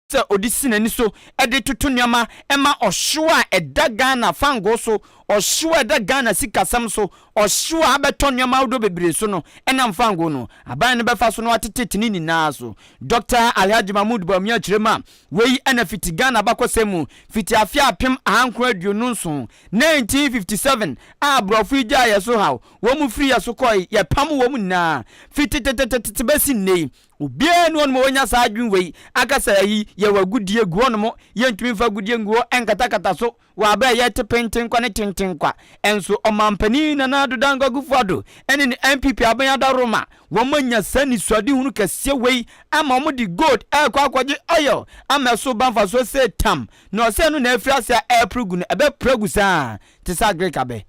Sɛ ɔde si n'ani so de toto nneɛma ma ɔhyew a ɛda Ghana fangoo so, ɔhyew a ɛda Ghana sikasɛm so, ɔhyew a abɛtɔ nneɛma ahodoɔ bebree so no nam fangoo no, aban no bɛfa so na watetete ne nyinaa so. Dɔkta Alhaji Mahmood Bawumia kyerɛ mu a, wei na fiti Ghana abakɔsɛm mu, fiti afe 1927, 1957, a aborɔfo yi gyaa yɛn so haw, wɔn firi yɛn so kɔe, yɛpam wɔn nyinaa, fiti tetetete bɛsi nnɛ yi, Obiara nni hɔnom a wanya saa adwene wei aka sɛ ayi, yɛwɔ agodie gu hɔnom, yɛntumi mfa agodie ngu hɔ nkatakata so wɔ aberɛ a yɛte pentenkwa ne tentenkwa. Nso Ɔmanpanin Nana Addo Dankwa Akufo-Addo ne ne NPP aban adaworoma, wɔanya saa anisoadehunu kɛseɛ wei ama wɔde gold rekɔ akɔgye oil ama ɛso ba mfasoɔ sɛ tam, na ɔsɛ ɛno na afiri ase a ɛreporo gu no, ɛbɛporo agu saa te sɛ agric abɛ.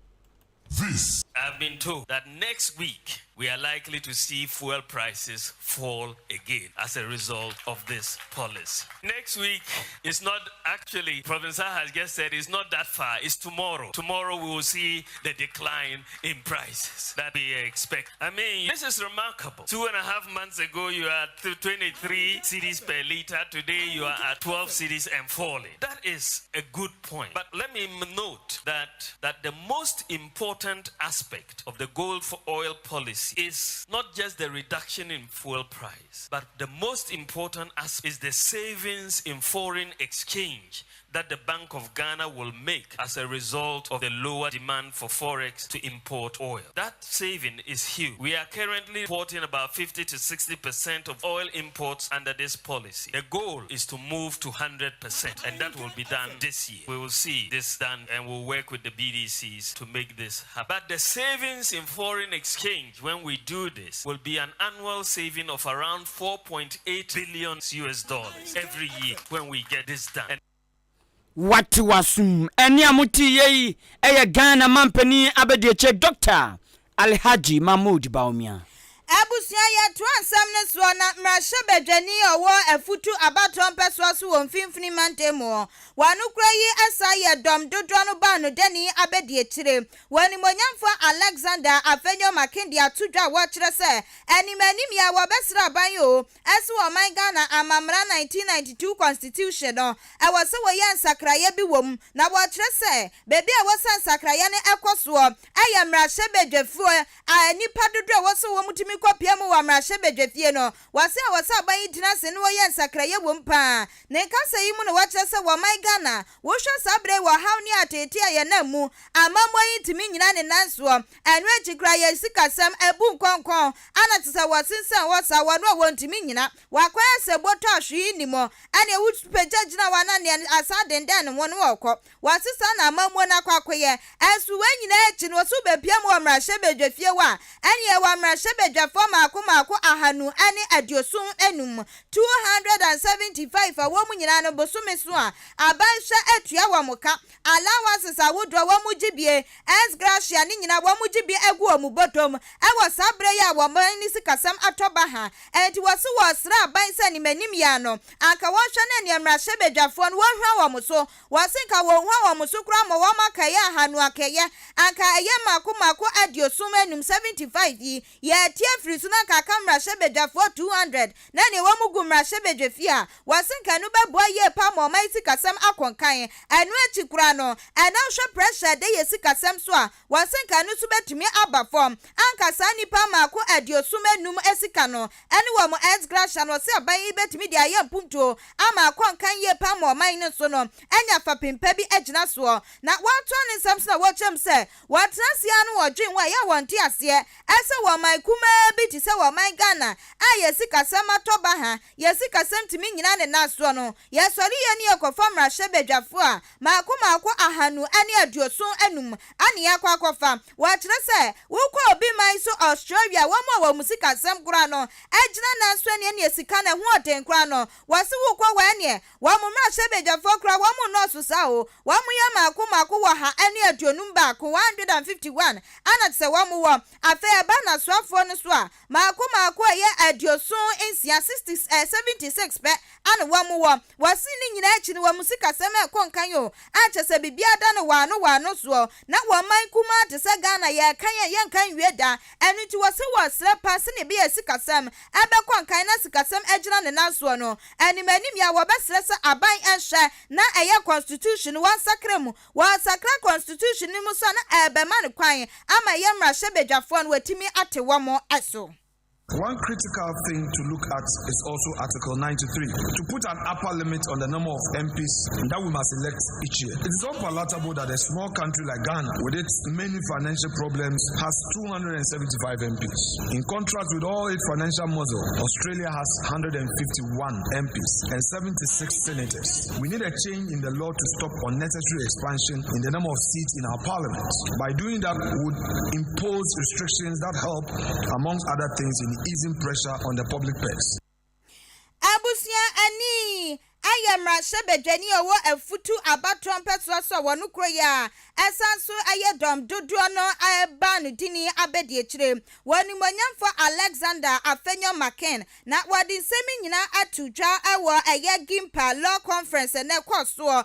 This. I've been told that next week we are likely to see fuel prices fall again as a result of this policy. Next week is not actually, Professor has just said, it's not that far. It's tomorrow. Tomorrow we will see the decline in prices that we expect. I mean, this is remarkable. 2.5 months ago, you are at 23 cedis per liter. Today, you are at 12 cedis and falling. That is a good point. But let me note that the most important aspect of the gold for oil policy is not just the reduction in fuel price, but the most important aspect is the savings in foreign exchange that the Bank of Ghana will make as a result of the lower demand for forex to import oil. That saving is huge. We are currently importing about 50 to 60% of oil imports under this policy. The goal is to move to 100%, and that will be done this year. We will see this done and we'll work with the BDCs to make this happen. But the savings in foreign exchange when we do this will be an annual saving of around 4.8 billion US dollars every year when we get this done. And Wate wasum ɛne a mote yei ɛyɛ Ghana mampanin abadiakyɛ Dr Alhaji Mahmood Bawumia. Abusua, yɛtoa nsɛm no soɔ na mmarahyɛbadwani a ɔwɔ Afutu abatoɔ mpɛsoa so wɔ Mfimfini Mantam mu wɔn kura yi asa yɛ dɔm dodoɔ no baa no dani abɛdi akyire wɔ animonyamfoɔ Alexander Afenyo Markin de ato dwa a wɔkyerɛ sɛ anim anim yɛ a wɔbɛsrɛ aban o ɛso wɔ ɔman Ghana amammara 1992 constitution no, ɛwɔ sɛ wɔyɛ nsakraeɛ bi wɔ mu, na wɔkyerɛ sɛ beebi a wɔsɛ nsakraeɛ no ɛkɔ soɔ ɛyɛ mmarahyɛbadwafoɔ a nipa dodoɔ a wɔsɛ wɔn tumi kɔpia mu wɔ mmarahyɛbadwafie no. Wɔsɛ a wɔsɛ aban yi tena ase na wɔyɛ nsakraeɛ wɔ mu paa. Ne nkasa yi mu na wɔkyerɛ sɛ wɔman Ghana, wohwɛ saa bere wɔ haw ne ateete a yɛnam mu, amammoa yi ntumi nyina ne nan soɔ. Ɛno akyi kora, yɛ sikasɛm abu nkɔnkɔn ana te sɛ wɔsensɛn hɔ saa wɔn a wɔntumi nyina wakɔyɛ sɛ bɔtɔ ahwee ni mu ɛne ewu pagya gyina hɔ ana nea asa denden ne ho no wɔkɔ wɔsesa na amammuo no akɔ akɔyɛ. Ɛnso wɔn nyinaa akyi no, wɔso bepia mu wɔ mmarahyɛbadwafie hɔ a ɛne ɛwɔ mmarahyɛbadwafoɔ mmaako mmaako 275, 275 a wɔn mu nyinaa no bosome so a abanhwɛ atua wɔn ka, allowances ahodoɔ wɔn mu gye bie, ex gratia ne nyinaa wɔn mu gye bie agu wɔn bɔtɔm. Ɛwɔ saa berɛ yi a wɔn ne sikasɛm atɔ ba ha, ɛnti wɔsi wɔsrɛ aban sɛ ne m'anim yɛ ano anka wɔhwɛ ne nea mmarahyɛbadwafoɔ no wɔhwɛ wɔn so. Wɔsi nka wɔn hwɛ wɔn so koraa ma wɔn akɛyɛ ahanu akɛyɛ anka ɛyɛ mmaako mmaako 75, 75 yi yɛte afiri so na nka aka mmarahyɛbadwafoɔ 200 na nea wɔn mu gu mmarahyɛbadwafie a wɔsi nka no bɛboa yie pa ma ɔman sikasɛm akɔnkan. Ɛno akyi koraa no, ɛna hwɛ pressure de yɛ sikasɛm so a wɔsi nka no nso bɛtumi aba fam anka saa nipa 75 esika no ɛne wɔn ex gratia no, wɔsi aban yi bɛtumi de ayɛ mpuntuo ama akɔnkan yie pa ma ɔman no so no ɛnya fapimpa bi gyina soɔ. Na wɔatoa ne nsɛm so na wɔkyerɛm sɛ wɔtena ase ano wɔdwen ho a ɛyɛ wɔn te aseɛ ɛsɛ wɔ ɔman kumaa bi te sɛ wɔ ɔman Ghana a yɛ sikasɛm atɔ ba ha, yɛ sikasɛm tumi nyina ne nan soɔ no, yɛsɔre yɛ ne yɛkɔfa mmarahyɛbadwafoɔ a mmaako mmaako 275 ane yɛakɔ akɔfa. Wɔkyerɛ sɛ wokɔ obi man so, Australia, wɔn a wɔn sikasɛm koraa no ɛgyina nan so ne ne sika no ɛho ɔden koraa no, wɔse wokɔ wɔ ɛneɛ wɔn mmarahyɛbadwafoɔ koraa wɔn nnɔɔso saa o, wɔn yɛ mmaako mmaako 151, 151 ana te sɛ wɔn wɔ. Afei ɛba nasoafoɔ no so. so a, mmaako mmaako a ɛyɛ 76, 60, 76 pɛ ana wɔn wɔ. Wɔse ne nyinaa akyi no wɔn sikasɛm ɛrekɔ nkan o, a kyerɛ sɛ biribiara da no waano waano soɔ. Na wɔn man kumaa te sɛ Ghana yɛreka yɛn yɛnka nwie da. Ɛno nti wɔse wɔresrɛ pa sɛdeɛ ɛbɛyɛ a sikasɛm ɛbɛkɔ nkan na sikasɛm agyina ne nan soɔ no. Anim anim yi a wɔbɛsrɛ sɛ aban nhwɛ na ɛyɛ constitution no wɔnsakra mu. Wɔsakra constitution no mu nso a na ɛrebɛma no kwan ama ɛyɛ mmarahyɛbadwafoɔ no wɔatumi ate wɔn so. One critical thing to look at is also Article 93 to put an upper limit on the number of MPs that we must elect each year. It is unpalatable that a small country like Ghana, with its many financial problems, has 275 MPs. In contrast with all its financial muscle, Australia has 151 MPs and 76 senators. We need a change in the law to stop unnecessary expansion in the number of seats in our parliament. By doing that, we would impose restrictions that help, amongst other things, in easing pressure on the public purse. Abusua ani ayɛ mmarahyɛbadwani a ɔwɔ Afutu abatoɔ mpɛsoa so a wɔno kuro yi a ɛsan so yɛ dɔm dodoɔ no ba no dini abɛdi akyire wɔ Onimuonyamfoɔ Alexander Afenyo Markin na wɔde nsɛm yi nyinaa ato dwa wɔ ɛyɛ GIMPA Law Conference ɛnɛ kɔɔ soɔ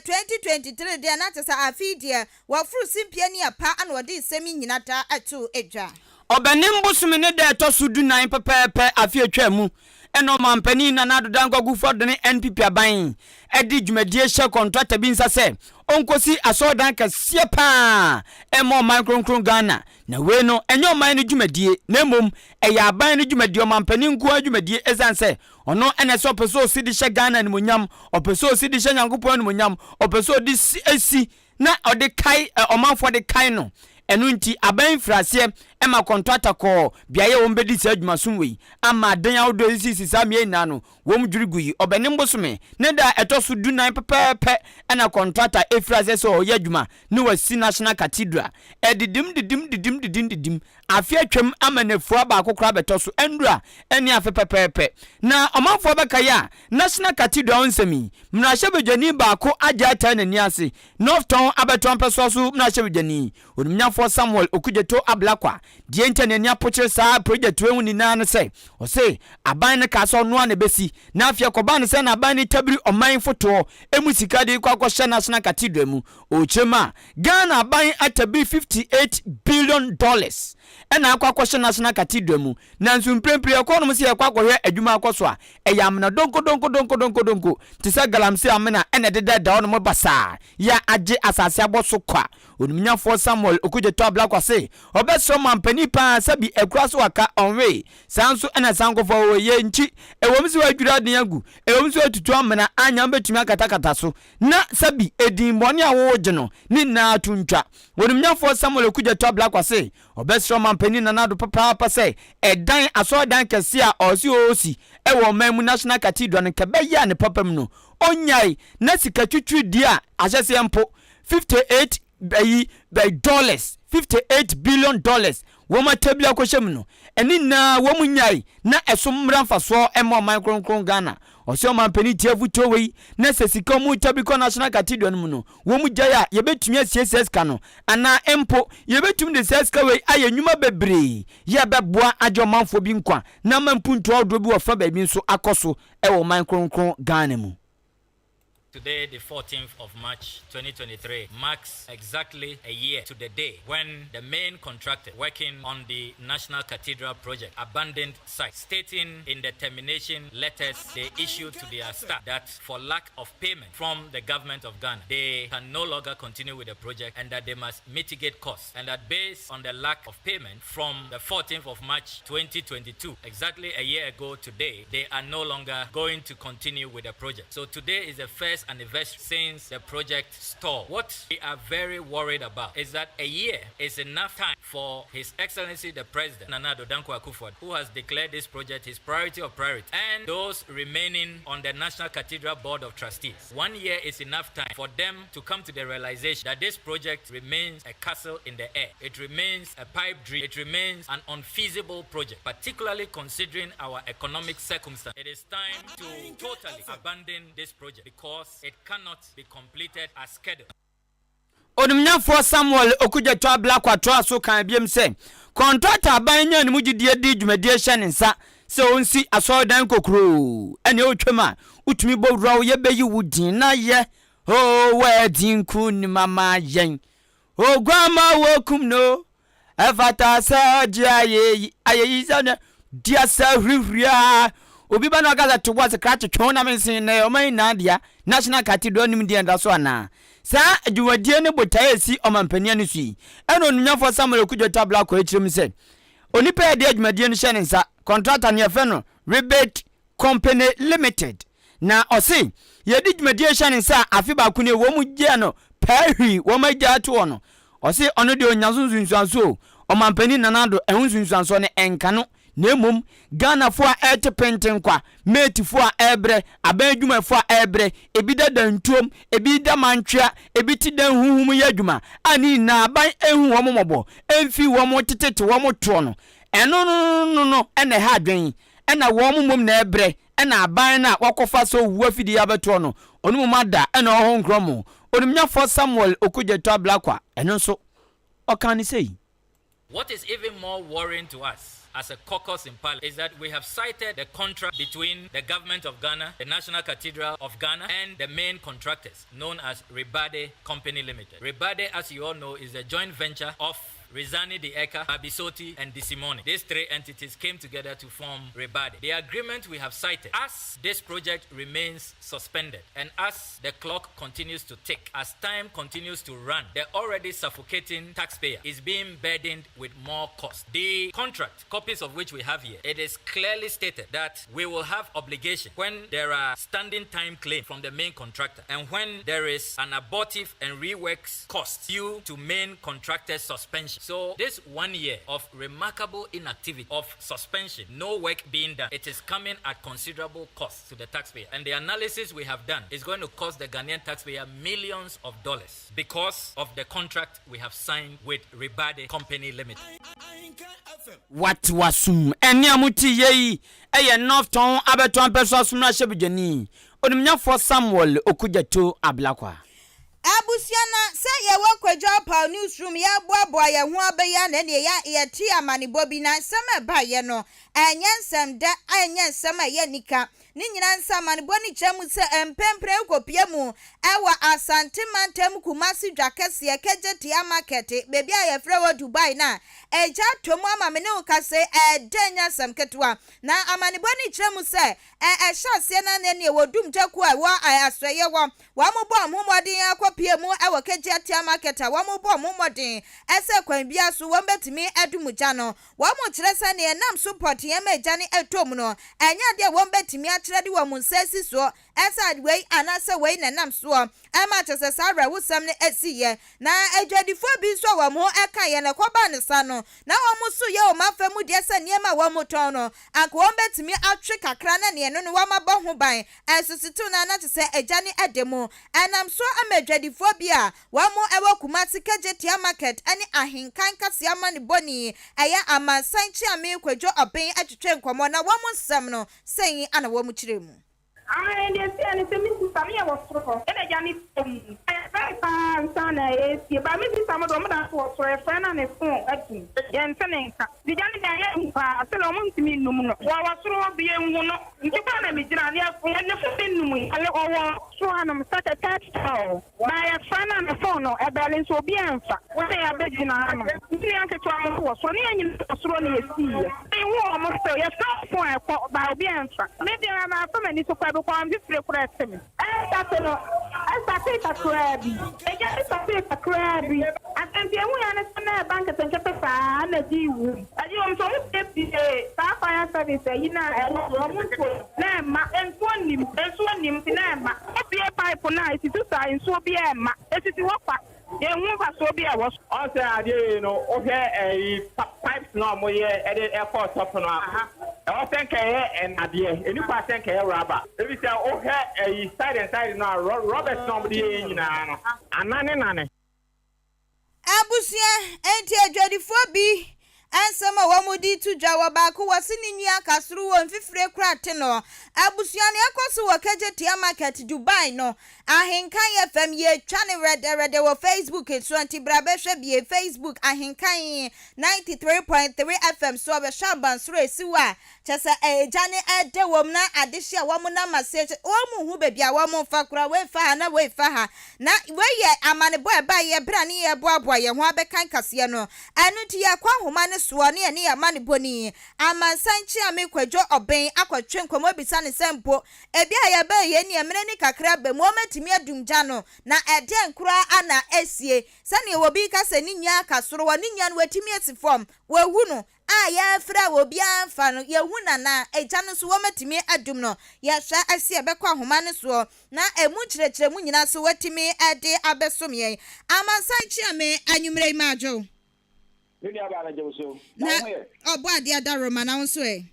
2023 deɛ, na kyerɛ sɛ afei deɛ wɔforo simpie ne ɛpa ana wɔde nsɛm yi nyinaa da ato dwa. Ɔbɛnem bosome ne da ɛtɔ so 14 pɛpɛɛpɛ afe atwa mu ɛna Ɔmampanin Nana Addo Dankwa Akufo-Addo ne NPP aban ɛde dwumadie hyɛ kɔntrata bi nsa sɛ ɔnkɔsi asɔredan kɛseɛ paa ɛma ɔman kronkron Ghana. Na wei no ɛnyɛ ɔman no dwumadie, na mmom ɛyɛ aban no dwumadie, ɔmampanin nko ara dwumadie, ɛsiane sɛ ɔno ɛna sɛ ɔpɛ sɛ ɔsi de hyɛ Ghana animonyam, ɔpɛ sɛ ɔsi de hyɛ Nyankopɔn animonyam, ɔpɛ sɛ ɔde si esi na ɔde kae ɔmanfoɔ de kae no. Ɛno nti aban mfiri ɛma kɔntrata kɔɔ beaeɛ a wɔn bɛdi saa adwumasom wei ama adan ahodoɔ esisi saa mmea nyinaa no wɔn dwiri gu yi. Ɔbɛnem bosome ne da ɛtɔ so 14 pɛpɛɛpɛ ɛna kɔntrata efiri aseɛ sɛ ɔyɛ adwuma ne wasi National Cathedral. Ɛdidim didim didim didim didim, afe atwam ama nafua baako koraa bɛtɔ so ɛndura ɛne afe pɛpɛɛpɛ. Na ɔmanfoɔ bɛka yi a National Cathedral nsɛm yi, mmarahyɛbadwani baako agye ataa n'ani ase, North Tongu abɛtɔ mpɛsoa so mmarahyɛbadwani, Onimnyafoɔ Samuel Okudzeto Ablakwa. Deɛ nti a n'ani apokyere saa project wei ho nyinaa no sɛ ɔse aban no kaa sɛ ɔnoa na ɛbɛsi, na afei ɛkɔbaa no sɛ na aban no tabiri ɔman fotoɔ emu sika de kɔ akɔhyɛ National Cathedral mu. Ɔkyerɛ mu a, Ghana aban atabiri $58 billion ɛna akɔ akɔhyɛ National Cathedral mu, nanso mprempren ɛkɔ nom sɛ yɛkɔ akɔhwɛ adwuma akɔ so a, ɛyɛ amena donkodonkodonkodonkodonko te sɛ galamsey amena ɛna ɛdeda da hɔ nom basaa yɛ agye asase abɔ so kwa. Onimnyafoɔ Samuel Okudzeto Ablakwa se ɔbɛsrɛ ɔmampanin paa sɛbi akura so waka ɔnwee saa nso ɛna saa nkɔfoɔ wɔ yɛ nkyi. Ɛwɔm sɛ wadwiri aden agu, ɛwɔm sɛ watutu amena anya wobɛtumi akatakata so na sɛbi edin bɔne a wɔwɔ no ne nyinaa to ntwa. Onimnyafoɔ Samuel Okudzeto Ablakwa se ɔbɛsrɛ ɔmampanin Nana Addo papaapa sɛ ɛdan asɔredan kɛseɛ a ɔsi ɔɔsi ɛwɔ ɔman mu, National Cathedral no, nkɛbɛyɛ a ne papa mu no ɔnyae na sika twitwiridie a ahyɛseɛ mpo 58 bɛyi bɛyi dollars, $58 billion wɔn atabili akɔhyɛ mu no, ɛne nyinaa wɔn nyae na ɛso mmra mfasoɔ ɛma ɔman kronkron Ghana. Ɔsɛ ɔmampanin tie afotuo wei na sɛ sika ɔmo tabi kɔ National Cathedral no mu no, wɔn mu gyae a yɛbɛtumi asiesie sika no, anaa mpo yɛbɛtumi de saa sika wei ayɛ nnwuma bebree yɛ bɛboa agye ɔmanfoɔ bi nkwa na ama mpuntuo ahodoɔ bi wɔ fa baabi nso akɔ so ɛwɔ ɔman kronkron Ghana mu. Today, the 14th of March 2023, marks exactly a year to the day when the main contractor working on the National Cathedral project abandoned site, stating in the termination letters they issued to their staff that for lack of payment from the government of Ghana, they can no longer continue with the project and that they must mitigate costs. And that based on the lack of payment from the 14th of March 2022, exactly a year ago today, they are no longer going to continue with the project. So today is the first anniversary since the project stalled. What we are very worried about is that a year is enough time for His Excellency the President, Nana Addo Dankwa Akufo-Addo, who has declared this project his priority of priority, and those remaining on the National Cathedral Board of Trustees. One year is enough time for them to come to the realization that this project remains a castle in the air. It remains a pipe dream. It remains an unfeasible project, particularly considering our economic circumstance. It is time to totally abandon this project because it cannot be completed as scheduled. Onimnyafoɔ Samuel Okudzeto Ablakwa toaa so kaa biom sɛ, Kɔntrata a aban nyaa ne mu gyidie de dwumadie hyɛ ne nsa sɛ ɔnsi asɔredan kokuroo ɛnea ɔretwam a wotumi bɔ wura wo yɛbɛyi wo din na yɛ oo woadi nkonim ama yɛn Oguamma wokum no Ɛfata sɛ ɔgye ayeyi, ayeyi sɛ ne di asa hurihuri a obi ba na ɔka sɛ to bo ase krakye twɛn na mensen na ɛyɛ ɔman nyinaa dea. National Cathedral nim deɛ ɛda so anaa? Saa dwumadie ne botaeɛ a ɛsi ɔmampanin ani so yi, ɛna Onimnyafoɔ Samuel Okudzeto Ablakwa akyerɛ mu sɛ onipa a yɛde adwumadie no hyɛ ne nsa, contractor no yɛfrɛ no Rebate Company Limited, na ɔse yɛde dwumadie hyɛ ne nsa a afe baako nie wɔn gyeɛ no pɛɛ hwii wɔn agya ato hɔ no, ɔse ɔno deɛ ɔnya so nsunsuansoɔ o, Ɔmanpanin Nana Addo ɛho nsunsuansoɔ no ɛnka no na mmom Ghanafoɔ a ɛrete pentenkwa, matefoɔ a ɛrebrɛ, aban adwumayɛfoɔ a ɛrebrɛ, ebi da dantuom, ebi da mantwea, ebi te dan huhu mu yɛ adwuma a ne nyinaa aban ɛnhu wɔn mmɔbɔ, ɛmfi wɔn tetete wɔn toɔ no, ɛno no no no na ɛha adwene. Ɛna wɔn mmom na ɛbrɛ, ɛna aban no a wakɔfa sɛ owuo afidie abɛtoɔ no, ɔno mmom ada, ɛna ɔho nkorɔ mo. Onimnyafoɔ Samuel Okudzeto Ablakwa, ɛno nso, ɔkaa no sei. What is even more worrying to us as a caucus in parliament is that we have cited the contract between the government of Ghana, the National Cathedral of Ghana, and the main contractors known as Ribade Company Limited. Ribade, as you all know, is a joint venture of Rizani De Eka, Babisoti, and Disimoni. These three entities came together to form Ribade. The agreement we have cited, as this project remains suspended and as the clock continues to tick, as time continues to run, the already suffocating taxpayer is being burdened with more costs. The contract, copies of which we have here, it is clearly stated that we will have obligation when there are standing time claims from the main contractor and when there is an abortive and reworks cost due to main contractor's suspension. So this one year of remarkable inactivity, of suspension, no work being done, it is coming at considerable cost to the taxpayer. And the analysis we have done is going to cost the Ghanaian taxpayer millions of dollars because of the contract we have signed with Ribade Company Limited. Wate w'asom. Ɛnne a mote yɛ yi yɛ North Tɔn abɛtɔ ampɛso asom mmarahyɛbadwani, Onimnyafoɔ Samuel Okudzeto Ablakwa. Abusua na sɛ yɛwɔ Kwadwo Apaw newsroom yɛreboaboa yɛn ho abɛyɛ a na ɛneɛ yɛ yɛte amanebɔ bi na nsɛm a ɛbaeɛ no ɛnyɛ nsɛm dɛ ɛnyɛ nsɛm a ɛyɛ anika ne nyinaa ne sɛ amanebɔ no kyerɛ mu sɛ mprempren wokɔpue mu ɛwɔ Asante mantam Kumasi dwa kɛseɛ Kejetia market baabi a yɛfrɛ hɔ Dubai no a ɛgya atɔ mu ama me ne wo kasa yi ɛdɛ nyɛ asɛm ketewa na amanebɔ no kyerɛ mu sɛ ɛhyɛ aseɛ no a na ɛneɛ wɔ Dumgya kuo a ɛwɔ Asoɛeɛ hɔ Wɔbɔɔ wɔn ho mmɔden ara kɔpuee mu wɔ Kejetia Market a wɔbɔɔ wɔn ho mmɔden sɛ kwan biara so wɔbɛtumi adum gya no. Wɔkyerɛ sɛ nea ɛnam so pɔtee ma gya no tɔ mu no, ɛnyɛ ade a wɔbɛtumi akyerɛ de wɔn nsa asi soɔ sɛ wei anaasɛ wei na ɛnam soɔ ma kyerɛ sɛ saa awerɛhosɛm no siiɛ. Na adwadifoɔ bi nso a wɔn ho kaeɛ no, ɛkɔbaa no saa no, na wɔn nso yɛ wɔn afa mu deɛ sɛ nneɛma a wɔtɔn no, anka wɔbɛtumi atwe kakra na nea ɛno no wɔabɔ ho ban Nso setew no ara na te sɛ agya ne ɛde mu. Ɛnam so ama adwadifoɔ bi a wɔn wɔ Kumasi Kejetia Market ne Ahenkan Kaseɛ Amanebɔni ɛyɛ Amansan Kyeame Kwadwo Ɔben twetwe nkɔmmɔ na wɔn nsɛm no sɛn na wɔn kyerɛ mu. Aane, deɛ ɛteɛ ne sɛ me sista no yɛ wɔ soro hɔ ɛna agya no fam mu. Yɛfrɛɛ paa ansa na ɛresie but me sista mo deɛ ɔmo da so wɔ soro yɛfrɛ no a ne phone atum yɛnte ne nka. Gya no deɛ ayɛ hu paa sɛdeɛ ɔmo ntumi nnum no. Wɔ wɔ soro hɔ bie nhu no. Nti kɔ na me gyina ne ɛfo ne fo ne num yi. Ale ɔwɔ soro hanom sɛ kɛtɛ tɔɔ. Ba yɛ frɛ no a ne phone no ɛbɛle nso obi ɛnfa. Wo sɛ yɛabɛ gyina hanom. Me nua nketewa mo nso wɔ soro ne yɛn nyinaa wɔ soro na yɛsii yɛ. Me nhu ɔmo still yɛ frɛ ɔmo phone a ɛkɔ ba obi ɛnfa. Me deɛ mafa m'ani so koraa because mfifire koraa ɛte me. Ɛrestate no, ɛstatee kakraa bi. Egya no statee kakraa bi. Asɛmti a ehui ara ne sɛ na ɛreba nketenkete saa na ɛde rewu. Ɛde wɔn nso, wɔbuebuee saa fire service ayi no a ɛwɔ hɔ, wɔn nsuo no, na ɛmma. Nsuo nnim, nsuo nnim nti na ɛmma. Wɔbue pipe no a, esisi saa, nsuo biara mma. Esisi hɔ kwa. Yɛnhu mfasoɔ bi a ɛwɔ so. Ɔn sɛ adeɛ wei no wohwɛ ɛyi pipes no a wɔyɛ ɛde ɛkɔ top no a ɛwɔ sɛ nka ɛyɛ nnadeɛ ɛni kwa sɛ nka ɛyɛ rubber ebi sɛ wohwɛ ɛyi side and side no a rubbers no a wɔde yɛ yɛ nyinaa no anane nane. Abusua, enti adwadifoɔ bi. Nsɛm a wɔde to dwa wɔ baako wɔ se ne nwi aka soro wɔ mfifire kora te no. Abusua nea ɛkɔ so wɔ Kejetia Market, Dubai no, Ahenkan FM yɛtwa no rɛdɛrɛdɛ wɔ Facebook so nti bra bɛhwɛ bie Facebook Ahenkan 93.3 FM so bɛhwɛ abansoro a ɛsi hɔ a kyɛ sɛ egya no ɛdɛ wɔ mu na adehye a wɔn nam aseɛ kyɛ wɔn nhu baabi a wɔn mfa koraa wei fa ha na wei fa ha na wei yɛ amanebɔ a ɛbaeɛ yɛ berɛ a ne yɛboaboa yɛn ho abɛkan kaseɛ no ɛno nti yɛkɔ ahoma no soɔ ne yɛne yɛn amanebɔ ni Amansan Kyeame Kwadwo Ɔben akɔtwe nkɔmmɔ abisa no sɛ mpo ebi a yɛbɛyɛ yei ne mmerɛ ni kakra ba mu wɔatumi adum gya no na ɛdeɛn koraa na asie sɛdeɛ obi ka sɛ ne nua aka soro hɔ ne nua no watumi asi fam wawu no a yɛfrɛ a obiara mfa no yɛhu no anaa egya no nso wɔatumi adum no yɛhwɛ asi ɛbɛkɔ ahoma no soɔ na ɛmu nkyerɛkyerɛmu nyinaa nso watumi de abɛsom yɛn. Amansan Kyeame anwummerɛ yi madwo. Me nua baa mɛgye wo so. Na wo ho yɛ? Ɔbɔ adeɛ adaworoma na wo nso ɛ?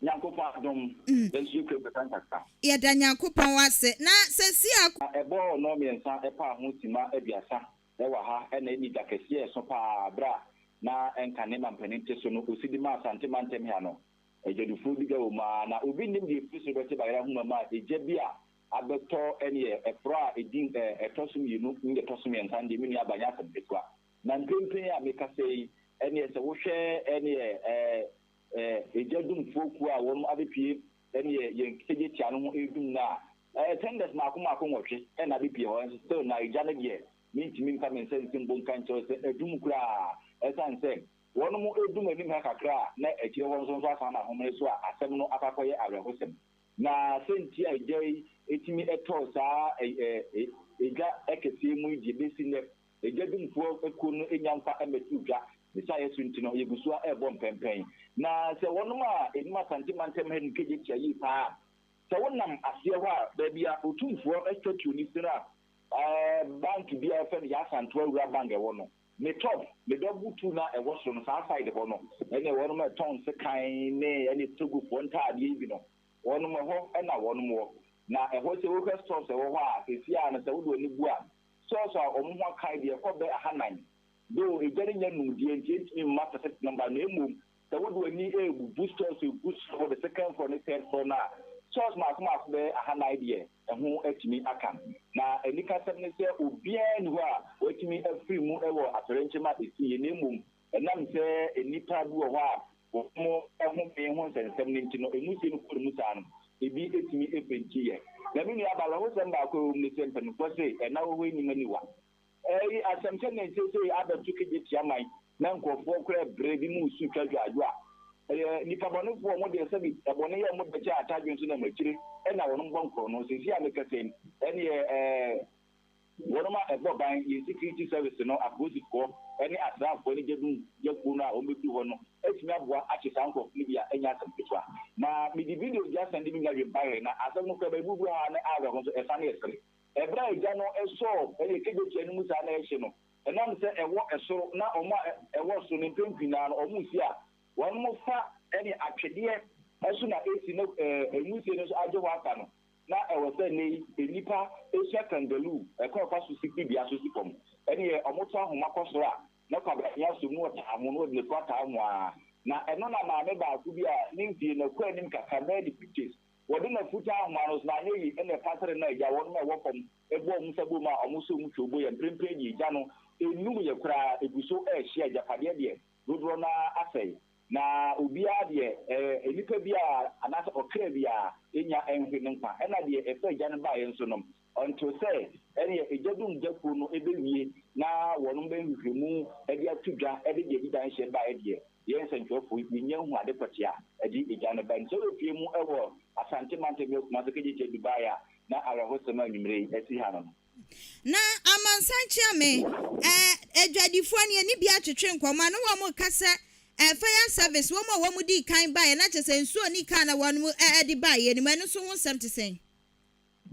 Nyankopɔn adom, yɛn nso yɛkura mu kakra nkakra. Yɛda Nyankopɔn ase. Na sɛsi a. Na ɛbɔɔ nnɔnmiɛnsa ɛpaa ho simma 30 wɔ ha na ɛnni da kɛseɛ a ɛso pa ara berɛ a na ɛnka ne mampanin te so no ɔsi de maa Asante mantam ha no. Adwadifoɔ di dwa wɔ mu ara na obi nnim deɛ ɛfiri soro bɛte bayerɛ ahoma mu a egya bi a abɛtɔ ɛneɛ ɛporɔ a ɛdi ɛtɔ so mmienu ne deɛ ɛtɔ so mmiɛnsa no deɛ me nua aba nyɛ asɛm ketewa. Na mprempren a mekasa yi ɛneɛ sɛ wohwɛ ɛneɛ ɛɛ egya dumfoɔ kuo a wɔn abɛpue ɛneɛ yɛn kegyetia no ho redum no a, ɛyɛ tenders mmaako mmaako nwɔtwe ɛna abɛpue hɔ, nso still na egya no deɛ mentumi mfa me nsa nsi mbo nka nkyerɛ wo sɛ adum koraa, ɛsiane sɛ wɔn redum anim ha kakra a na akyire hɔ nso nso asan aba ahomene so a asɛm no akɔ akɔyɛ awerɛhosɛm. Na sɛ nti a egya yi tumi tɔɔ saa egya kɛseɛ mu yi deɛ bɛsi nnɛ Egya dumfoɔ kuo no nnya mfa mmɛtoo dwa. Ne saayɛ so nti no, yɛgu so ara rebɔ mpɛnpɛn. Na sɛ wɔnom a ɛnim Asante mantam ha nim Kejetia yie pa ara a, sɛ wonam aseɛ hɔ a, baabi a Otumfoɔ statue no si no a bank bi a yɛfrɛ no Yaa Asantewaa Wura Bank wɔ no, ne top, ne double two no a ɛwɔ soro no, saa side hɔ no, ɛne wɔnom a ɛtɔn sekan ne ɛne Togofoɔ ntaadeɛ yi bi no, wɔnom ɛhɔ na wɔnom wɔ. Na ɛhɔ sɛ wohwɛ stores a ɛwɔ hɔ a, seesei ara no sɛ wode w'ani bu a, Stores a wɔn ho akae deɛ ɛkɔ bɛ ahanan. Though egya no nnya num deɛ nti ɛntumi mma specific number na mmom sɛ wode w'ani rebubu stores a ɛgu soro hɔ the second floor ne third floor no a, stores mmaako mmaako bɛyɛ ahanan deɛ ɛho atumi aka. Na anikasɛm ne sɛ obiara nni hɔ a watumi afiri mu wɔ atoyerɛnkyɛm a ɛsiiɛ na mmom ɛnam sɛ nnipa bi wɔ hɔ a wɔn home ho nsɛnsɛm no nti no, nwusie no kɔɔ ne mu saa no, ebi tumi pentiiɛ. Na me nua, awerɛhosɛm baako a ɛwɔ mu ne sɛ mpanimfoɔ se ɛna wɔ hɔ nnim aniwa. Ɛyi asɛm sɛdeɛ seesei abɛto kegye tia man na nkurɔfoɔ koraa brɛ bi mu resu twa dwaadwo a, ɛyɛ nnipa bɔnefoɔ wɔn deɛ sɛbi ɛbɔne yɛ wɔn dɛ kyɛ atadwe nso nam akyire ɛna wɔn bɔ nkorɔno. Seesei a mekasa yi, ɛneɛ ɛɛ. Wɔnom a ɛbɔ ban, yɛn security service no, apolisifoɔ ne asraafoɔ ne gyadum kuo no a wɔbɛduru hɔ no atumi aboa akye saa nkorɔfoɔ no bi a ɛnyɛ asɛm ketewa. Na mede video bi asan de me nua Wimbaire na asɛm no koraa baabi bi wɔ hɔ a na awerɛho nso ɛsane yɛ sere. Ɛberɛ a egya no sɔɔ ɛyɛ kejetia no mu saa na ɛhye no, ɛnam sɛ ɛwɔ ɛsoro na wɔn a ɛwɔ soro no mpɛn pii no ara no wɔn si a wɔnom fa ɛne atwedeɛ so na ɛsi na nwusie no nso agye hɔ afa no. Na ɛwɔ sɛ nnɛyi nnipa sua kangaroo kwan a wɔfa so si fibea so si fam. Ɛnneɛ wɔto ahoma kɔ soro a, na kwabrane asɔ mu ɔtaa ho na wɔde n'afu ataa ho ara. Na ɛno na maame baako bi a ne mfie no kɔ anim kakra, bɛyɛ ne fifties, wɔde n'afu taa ahoma no so na anyɛ yie na ɛpasere na agya wɔnom a ɛwɔ fam bɔ wɔn nsa bom a wɔsɔ mu twa obo yɛ. Mprempren deɛ gya no nnum yɛ koraa, ɛgu so rehye agyapadeɛ deɛ dodoɔ no ara asɛe. Na obiara deɛ, ɛɛ, nnipa biara, anaasɛ ɔkra biara, nnya nhwe ne nkwa. Ɛna deɛ ɛfa Agya no baeɛ nso no, ɔntoo sɛ ɛneɛ Agya dum gya kuo no bɛwie na wɔnom bɛ nhwehwɛmu de ato dwa de deɛ ɛdi danhyeɛ baeɛ deɛ, yɛn nsɛntwerɛfoɔ yi, yɛnnya nhu ade pɔtee a ɛde Agya no baeɛ. Nti sɛ wopue mu wɔ Asante mantam yi Kumase Kejetia Dubai a, na awerɛhosɛm a anwummerɛ yi asi ha no no. Na amansan kyeame, eh, adwadifoɔ no yɛne bi atwetwe nkɔmmɔ a na wɔn reka sɛ, eh, fire service, wɔn a wɔn dii kan baeɛ na kyerɛ sɛ nsuo nni kaa na wɔn eh, de baeɛ no mu, ɛno nso ho nsɛm te sɛn?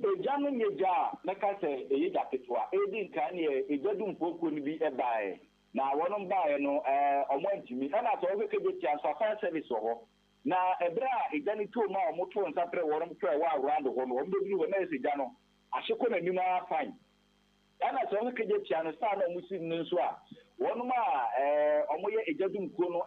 Egya no nyɛ gya a mɛka sɛ ɛyɛ gya ketewa. Edi nkan neɛ egya dumfoɔ kuo no bi baeɛ. Na wɔnom baeɛ no eh, wɔn antumi. Ɛna sɛ wohwɛ Kejetia nso a fire service wɔ hɔ. Na ɛberɛ a egya no too mu a wɔtoo nsa frɛɛ wɔnom kɔɛ wɔ Awurado hɔ no, wɔn bɛduru hɔ na ayɛ sɛ gya no Ahye kɔ n'anim ara fine. Ɛna sɛ ɔno kegye tia no saa na ɔmo si no nso a, Wɔnom a wɔyɛ egya dum kuo no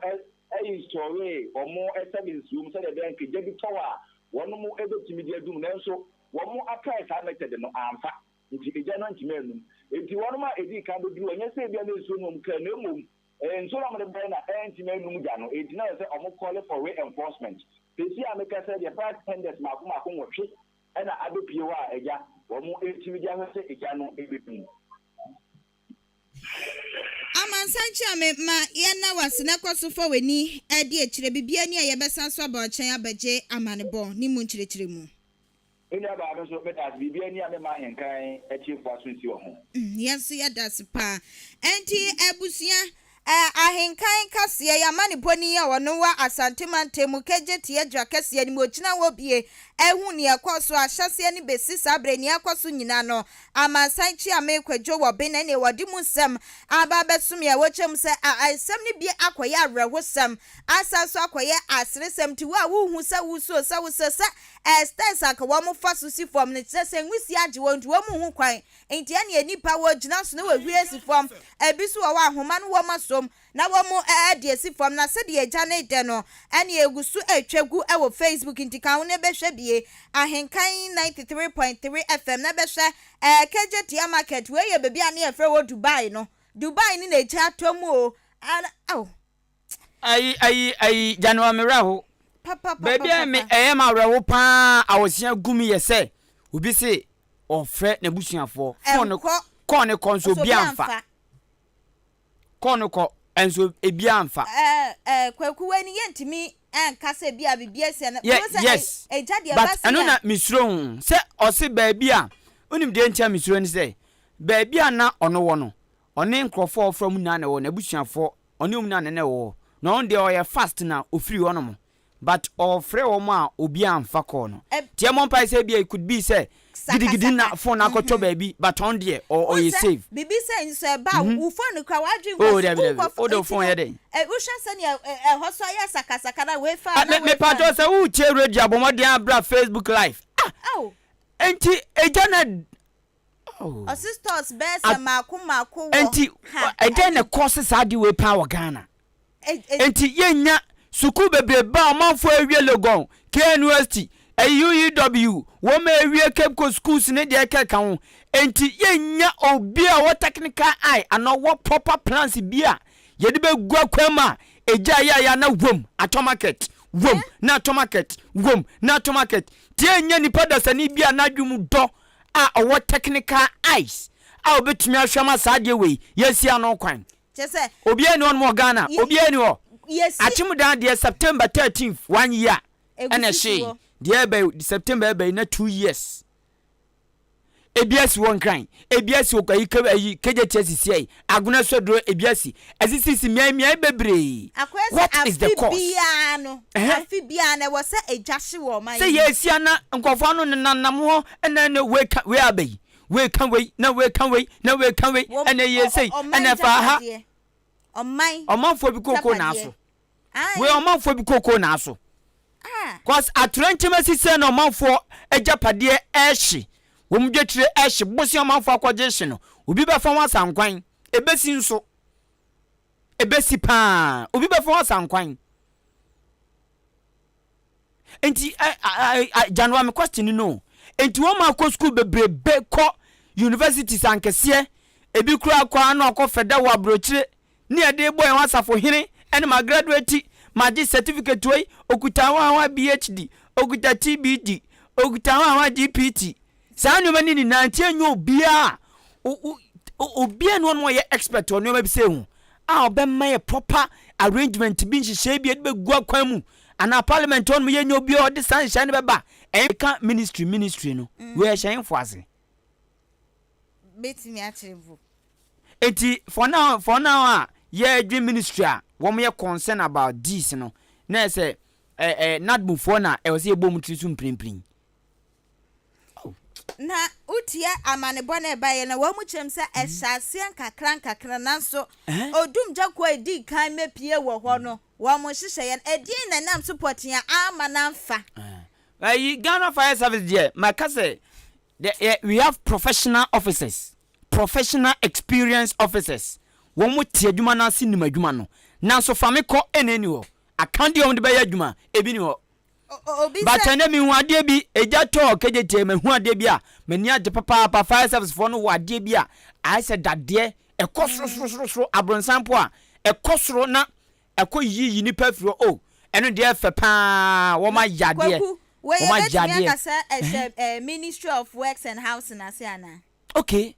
installee wɔn services wɔ mu sɛdeɛ ɛbɛyɛ nka egya bi tɔ hɔ a wɔnom bɛtumi de adum nanso wɔn apply saa method no amfa nti egya no antumi annum. Nti wɔnom a ɛdii kan bɛduru hɔ nyɛ sɛ ebia na nsuo no wɔn kaa na mmom nsuo no a wɔde baeɛ na antumi annum gya no nti na ɛsɛ sɛ wɔn call for reinforcement. Seesei a meka sɛ deɛ fire tenders mmaako mmaako nwɔtwe na abɛpue hɔ a agya wɔn retumi de ahwɛ sɛ egya no bɛdum. Amansan Kyeame ma yɛnna wo ase na kɔ so fa w'ani di akyire. Biribiara ni a yɛbɛsan so aba wo nkyɛn abɛgye amanebɔ ne mu nkyerɛkyerɛmu. Me nua baa me nso meda ase biribiara ni a memma ahenkan atiefo aso nsi wɔ ho. Yɛn nso yɛda ase paa. Ɛnti abusua, Ahenkan kaseɛ yi amanebɔ ni a ɔno wɔ Asante mantam mu Kegye Adwa kɛseɛ no mu ɔgyina hɔ bie ɛhu nea ɛkɔɔ so ahyɛseɛ no bɛsi saa berɛ nea ɛkɔ so nyina no Amansan Kyeame Kwadwo wɔ Ben ɛne wɔde mu nsɛm aba abɛsom yɛn wɔkyerɛ mu sɛ nsɛm no bi akɔyɛ awerɛhosɛm asan nso akɔyɛ aseresɛm nti wo a wohu sɛ wosuo sɛ wosɛ sɛ stairs anka wɔn fa so si fam no kyerɛ sɛ nwusie agye wɔn nti wɔn nhu kwan nti ɛneɛ nnipa wɔgyina so na wɔhwie asi fam ebi nso wɔ hɔ a ahoma no wɔn asom na wɔn de asi fam na sɛdeɛ agya no redɛ no ɛne egu so retwa gu wɔ Facebook nti ka ho na bɛhwɛ bie Ahenkan 93.3 FM na bɛhwɛ ɛɛ Kejetia Market wei yɛ baabi a ne yɛfrɛ wɔ Dubai no Dubai ne na egya atɔ mu o ana oh. Ayi ayi ayi January me werɛ ho. Baabi a me ɛyɛ ma awerɛho paa awɔsea gu me yɛ sɛ obi se ɔfrɛ n'abusuafoɔ fon no kɔɔ ne kɔ nso obi amfa. Kɔ no kɔ nso ebi amfa. Ɛɛ ɛɛ Kwaku wei no yɛntumi nka sɛ ebi a biribi asi ana. Yɛ yes but ɛno na mesuro ho sɛ ɔse baabi a wonim deɛ nti a mesuro ne sɛ baabi a na ɔno wɔ no ɔne nkurɔfoɔ a ɔfrɛ wɔn nyinaa na ɛwɔ n'abusuafoɔ ɔne wɔn nyinaa na na ɛwɔ hɔ na ɔno deɛ ɔyɛ fast na ɔfiri hɔnom But ɔfrɛ wɔn a obiara nfa call no. Nti yɛmmɔ mpae sɛ ebia it could be sɛ gidigidi na phone no akɔtɔ baabi but ɔno deɛ ɔyɛ safe. Biribi sɛ nso ɛba a wo phone no koraa w'adwene nkɔ so. Dabi dabi wode wo phone yɛ dɛn? Wohwɛ sɛnea ɛhɔ so ayɛ sakasaka na wei fa a na wei fa a. Mepakyɛw sɛ woretie radio a bɔ mmɔden ara bra Facebook live. Ah! Nti egya na Ɔse stores bɛyɛ sɛ mmaako mmaako wɔ Nti ha. ɛdɛn na ɛkɔɔse saa ade wei paa wɔ Ghana? Nti yɛnnya sukuu bebrebe a ɔmanfoɔ awie Legon, KNUST, ɛyi UEW, wɔn a awie Cape Coast schools ne deɛ ɛkeka ho. Nti yɛnnya obi a ɔwɔ technical eye anaa ɔwɔ proper plans bi a yɛde bɛgu akwan mu a ɛgya yɛ a na wom atɔ market, wom na atɔ market, wom na atɔ market. Nti yɛnnya nipa dasani bi a n'adwene mu dɔ a ɔwɔ technical eyes a obetumi ahwɛ ama saa adeɛ wei yɛasi ano kwan. Kyerɛ sɛ. Obiara ni hɔ nom wɔ Ghana, obiara ni hɔ. Yɛsi. Akyemdan deɛ September 13th one year Egu ɛna sisi ɛhyee. hɔ. Deɛ ɛba yi September ɛba yi na 2 years. Ebi asi wɔ Nkran, ebi asi wɔ ayi ke ayi Kejetia sisi ayi, Agona Suaduro ebi asi. Ɛsisisi mmeae mmeae bebree. Akɔyɛ sɛ What is the afe cause? biara no, Ɛhɛ. afe biara no ɛwɔ sɛ egya hye wɔ ɔman Sɛ yi mu. yɛasi ana nkurɔfoɔ ano nenanam hɔ ɛna ɛna wei ka wei aba yi, wei ka wei na wei ka wei na wei ka wei Wɔn ɛna ɛyɛ ɔ sei ɔ ɔman ɛna ɛfa ha. agyapadeɛ. Ɔman Ɔmanfoɔ bi kookoo na agyapadeɛ. aso. Wei Ae. ɔmanfoɔ bi kookoo na aso. Ah. Cause atorenkyɛm asisi na ɔmanfoɔ agyapadeɛ ɛhye, wɔn dwetire ɛhye, bosea ɔmanfoɔ akɔgye hye no, obi bɛfa ho asankwan. Ɛbɛsi nso. Ɛbɛsi paa. Obi bɛfa ho asankwan. Nti ɛ ɛ ɛ January me question no. Nti wɔn akɔ school bebrebe kɔ universities ankɛseɛ, ebi koraa kɔ ano akɔ fɛda wɔ aburokyire ne yɛde bɔ yɛn ho asafo hene ɛne ma graduate magye certificate wei okuta ho ahoa BHD okuta TBD okuta ho ahoa GPT saa nneɛma no nyinaa nti ɛnyɛ obiara obiara ne ɔno ɔyɛ expert wɔ nneɛma bi sɛ ho a ɔbɛma yɛ proper arrangement bi nhyehyɛe bi yɛde bɛgu akwan mu anaa parliament hɔ nom yɛnyɛ obiara ɔde saa nhyehyɛe no bɛba ɛka ministry ministry no wei ɛhyɛ hemfo ase. Bɛtumi akyerɛ mpo. Enti for now for now a yɛredwen ministry a wɔn yɛ concern about this no na yɛ sɛ ɛ ɛ NADMO foɔ na ɛwɔ sɛ yɛbɔ wɔn tiri so mprempren. Oh. Na wotie amanebɔ no ɛbaeɛ na wɔn mu kyerɛm sɛ ɛhyɛ aseɛ nkakra nkakra nanso odumgya kuo a ɛdii kan mɛpie wɔ hɔ no wɔn nhyehyɛeɛ no ɛdeɛn na ɛnam so pɔtee a amma no amfa. Ayi Ghana Fire Service deɛ maka sɛ the, we have professional officers professional experienced officers. Wɔn te adwuma no ase nim adwuma no. Nanso fa me kɔ ɛna ɛni hɔ. Akadeɛ a wɔde bɛyɛ adwuma ebi ni hɔ. Obi But sɛ. ɛnɛ mehu adeɛ bi, egya tɔɔ kejetie, mahu adeɛ bi a m'ani agye papaapa, fire service foɔ no wɔ adeɛ bi a ayɛ sɛ dadeɛ, ɛkɔ soro soro soro soro, abronsan mpo a, ɛkɔ soro na ɛkɔ yiyi nipa firi hɔ, oh, ɛno deɛ ɛfɛ paa, wɔn Na ayɛ adeɛ, Kwaku, wei wɔn ayɛ yɛbɛtumi adeɛ. aka sɛ ɛhyɛ eh, Ministry of Works and Housing ase anaa? Okay,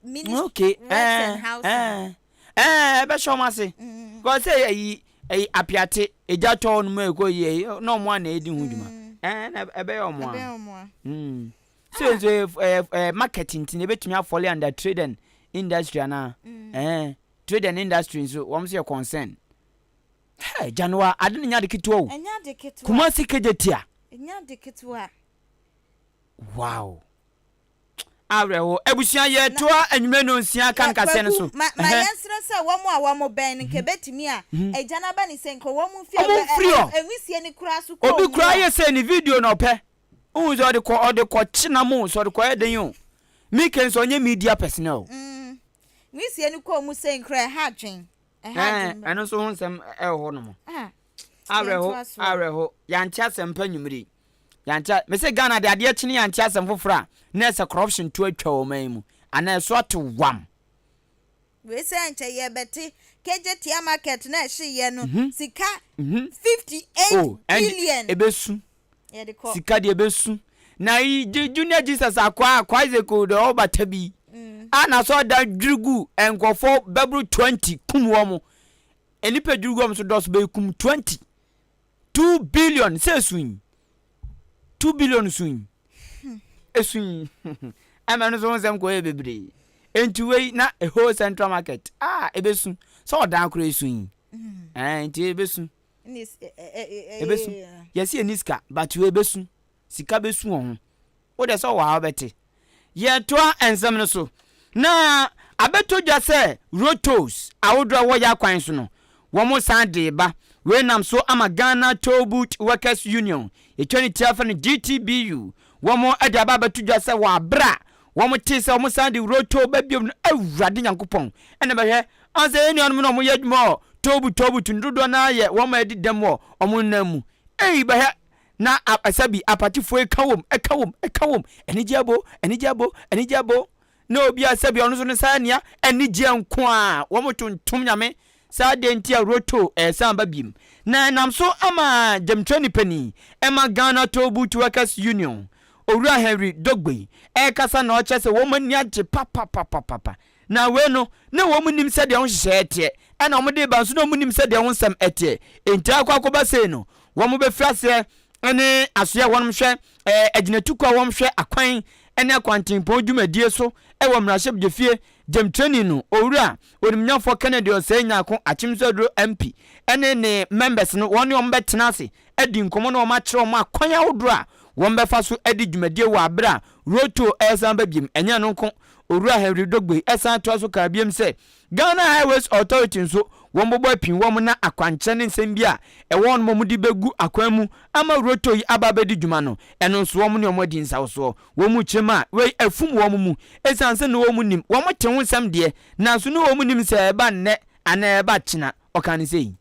Ministry okay, Works and ɛɛ, Housing. ɛɛ, ɛɛ, ɛbɛhyɛ wɔn ase. Because sɛ ɛyi, ɛyi apiate, egya tɔɔ no mu ɛkɔ yi, ɛyi, na wɔn a na ɛdi ho dwuma. Ɛɛ, na ɛbɛyɛ wɔn a. Ɛbɛyɛ wɔn a. So nso ɛyɛ, ɛyɛ, ɛyɛ market nti na ebetumi afɔle under trade and industry anaa? Ɛɛ, trade and industry nso wɔn nso yɛ concern. Hey, Januwa, ade no nyɛ ade ketewa o. Ɛnyɛ ade ketewa. Kumasi Kejetia. Ɛnyɛ ade ketewa. Wow. Awerɛho. Abusua yɛtoa anwummerɛ nonsia kan kaseɛ no so. Ma ma yɛnsrɛ sɛ wɔn a wɔn bɛn no nka ebetumi a agya no aba ne sɛ nka wɔn mfi Wɔn mfiri hɔ. nwisie no koraa so kɔ Obi wɔn koraa mu a. yɛ sɛ ne video na ɔpɛ. Wohu sɛ ɔde kɔ ɔde kɔ kye nam o, sɛ ɔde kɔ yɛ den o. Mike nso ɔnyɛ media personnel. Nwisie no kɔ mu sɛ nkura ɛha adwen. Ɛha Ɛɛ adwen. ɛno nso ho nsɛm ɛwɔ hɔ nom. Ah, Awerɛho yɛntoa so. awerɛho yɛante asɛm pa nwummere yi. Yɛante mese Ghana de adeɛ kyene yɛante asɛm foforɔ a na ɛsɛ corruption to atwa wɔ ɔman yi mu anaa ɛso ate wam. Wei sɛ nkyɛ yɛbɛte Kejetia market na ɛhyeeɛ no sika 58 Oh, ɛnde billion ɛbɛsu. yɛde kɔ. Sika deɛ ɛbɛsu. Na yi Junior Jesus akoa akoa Isaac o deɛ ɔbata bi. A na sɛ ɔda dwiri gu nkurɔfoɔ bɛboro 20 kum wɔn. Nnipa dwiri gu wɔn so dɔɔso bɛyɛ kum 20. 2 billion sɛ esu yi. 2 billion su yi. Esu yi. Ɛmɛ no so ho nsɛm kɔ yɛ bebree. Enti wei na a whole central market a ebesu sɛ ɔdan koro esu yi. Ɛɛ nti ebesu. Ebesu. Yɛsi eni sika but wei ebesu. Sika besu wɔn ho. Wo deɛ sɛ ɔwɔ ha wobɛte. Yɛtoa nsɛm no so. Na abɛtɔ dwa sɛ road tolls ahodoɔ a ɛwɔ yɛn akwan so no, wɔsan de reba. Wei nam so ama Ghana Toll Booth Workers Union, yɛtwa ne ti afrɛ no GTBU, wɔde aba abɛto dwa sɛ wɔ aberɛ a wɔtee sɛ wɔsan de road toll ba biom no, Awurade Nyankopɔn na bɛhwɛ. Ɔn sɛ yɛn nuanom no a wɔyɛ adwuma wɔ toll booth toll booth no dodoɔ no ara yɛ wɔn a adi dɛm wɔ wɔn nna mu. Ei bɛhwɛ Na sɛbi apatifoɔ yi ka wom, ɛka wom, ɛka wom, anigyeɛ abo, anigyeɛ abo, anigyeɛ abo. Na obi a sɛbi ɔno nso ne nsa ania anigyeɛ nko a, wɔn tontom Nyame. Saa adeɛ nti a Roto ɛresan ba biem. Na ɛnam so ama gyamtrani panin ɛma Ghana Toll Booth Workers Union, Owura Henry Dogbey ɛrekasa na ɔkyerɛ sɛ wɔn ani agye papapapapa. Na wei no, na wɔn nnim sɛdeɛ ho nhyehyɛeɛ teɛ, ɛna wɔn de reba nso na wɔn nnim sɛdeɛ ho nsɛm teɛ. Enti akɔ akɔba sei no, wɔn bɛfiri aseɛ ne asoɛ a wɔn hwɛ ɛɛ agyinatukuo a wɔn hwɛ akwan ne akwantempɔn dwumadie so wɔ mmarahyɛbdwafie gyamtrani no, Owura Onimnyafoɔ Kennedy Osei Nyarko Akyemso Aduro MP ne ne members no, wɔn ne wɔn bɛtena ase adi nkɔmmɔ na wɔakyerɛ wɔn akwan ahodoɔ a wɔbɛfa so adi dwumadie wɔ aberɛ a road toll resan ba biom. Ɛnyɛ ɛno nko, Owura Henry Dogbey san toa so kaa biom sɛ Ghana Highways Authority nso wɔbɛbɔ apin wɔn na akwankyerɛ ne nsɛm bi a ɛwɔ hɔnom a wɔde bɛgu akwan mu ama road toll yi aba abɛdi dwuma no, ɛno nso wɔn ne wɔn adi nsawosoɔ. Wɔn mu kyerɛ mu a, wei afum wɔn mu ɛsiane sɛ na wɔn nim, wɔn te ho nsɛm deɛ, nanso na wɔn nim sɛ ɛreba nnɛ anaa ɛreba kyena. Ɔkaa no sei.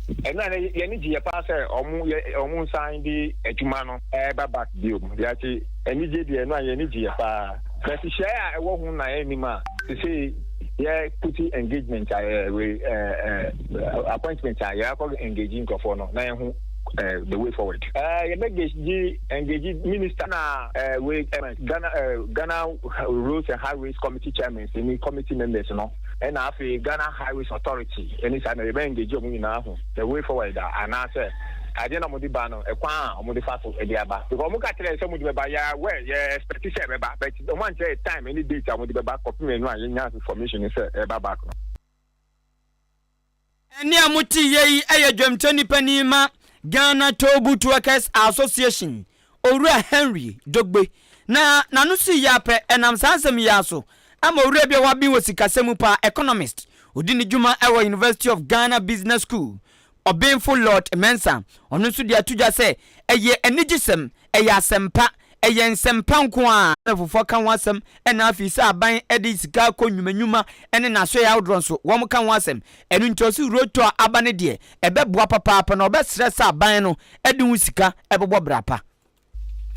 Ɛno a na yɛn ani gye yɛ paa sɛ ɔmo yɛ ɔmo nsan de adwuma no ɛɛba back biom. Yɛate anigye deɛ ɛno a yɛn ani gye yɛ paa. Na nhyehyɛe a ɛwɔ ho na yɛnnim a sesei yɛ puti engagement a ɛɛ wei ɛɛ ɛɛ appointment a yɛakɔ engage nkurɔfoɔ no na yɛho ɛɛ the way forward. Ɛɛ yɛbɛ gye engage minister na ɛɛ wei ɛɛ Ghana ɛɛ Ghana Roads and Highways Committee chairmen ne committee members no. Ɛna afei Ghana Highways Authority ɛne saa na yɛbɛ engage wɔn nyinaa ahu the way forward a anaasɛ adeɛ na wɔde ba no ɛkwan a wɔde fa so ɛde aba because wɔn ka kyerɛ sɛ wɔde bɛba yɛ well yɛ expect sɛ ɛbɛba but wɔn ankyerɛ yɛ time ɛne date a wɔde bɛba kɔpem ɛno a yɛnya information sɛ ɛba back no. Ɛnne a mote yɛ yi yɛ dwamkyɛni panin ma Ghana Toll Booth Workers Association, Owura Henry Dogbe. Na n'ano sii yɛ ara pɛ, ɛnam saa nsɛm yi ara so ama owura bi a waben wɔ sikasɛm mu paa, economist, odi ne dwuma wɔ University of Ghana Business School, Ɔbenfo Lord Mensah, ɔno nso de ato dwa sɛ ɛyɛ anigyesɛm, ɛyɛ asɛmpa. Ɛyɛ nsɛmpa nko ara na fofoɔ ka ho asɛm ɛna afei sɛ aban de sika kɔ nnwuma nnwuma ne n'asoɛeɛ ahodoɔ nso wɔn ka ho asɛm. Ɛno nti ɔse road toll a aba no deɛ ɛbɛboa papaapa na ɔbɛsrɛ sɛ aban no de ho sika bɛbɔ bra pa.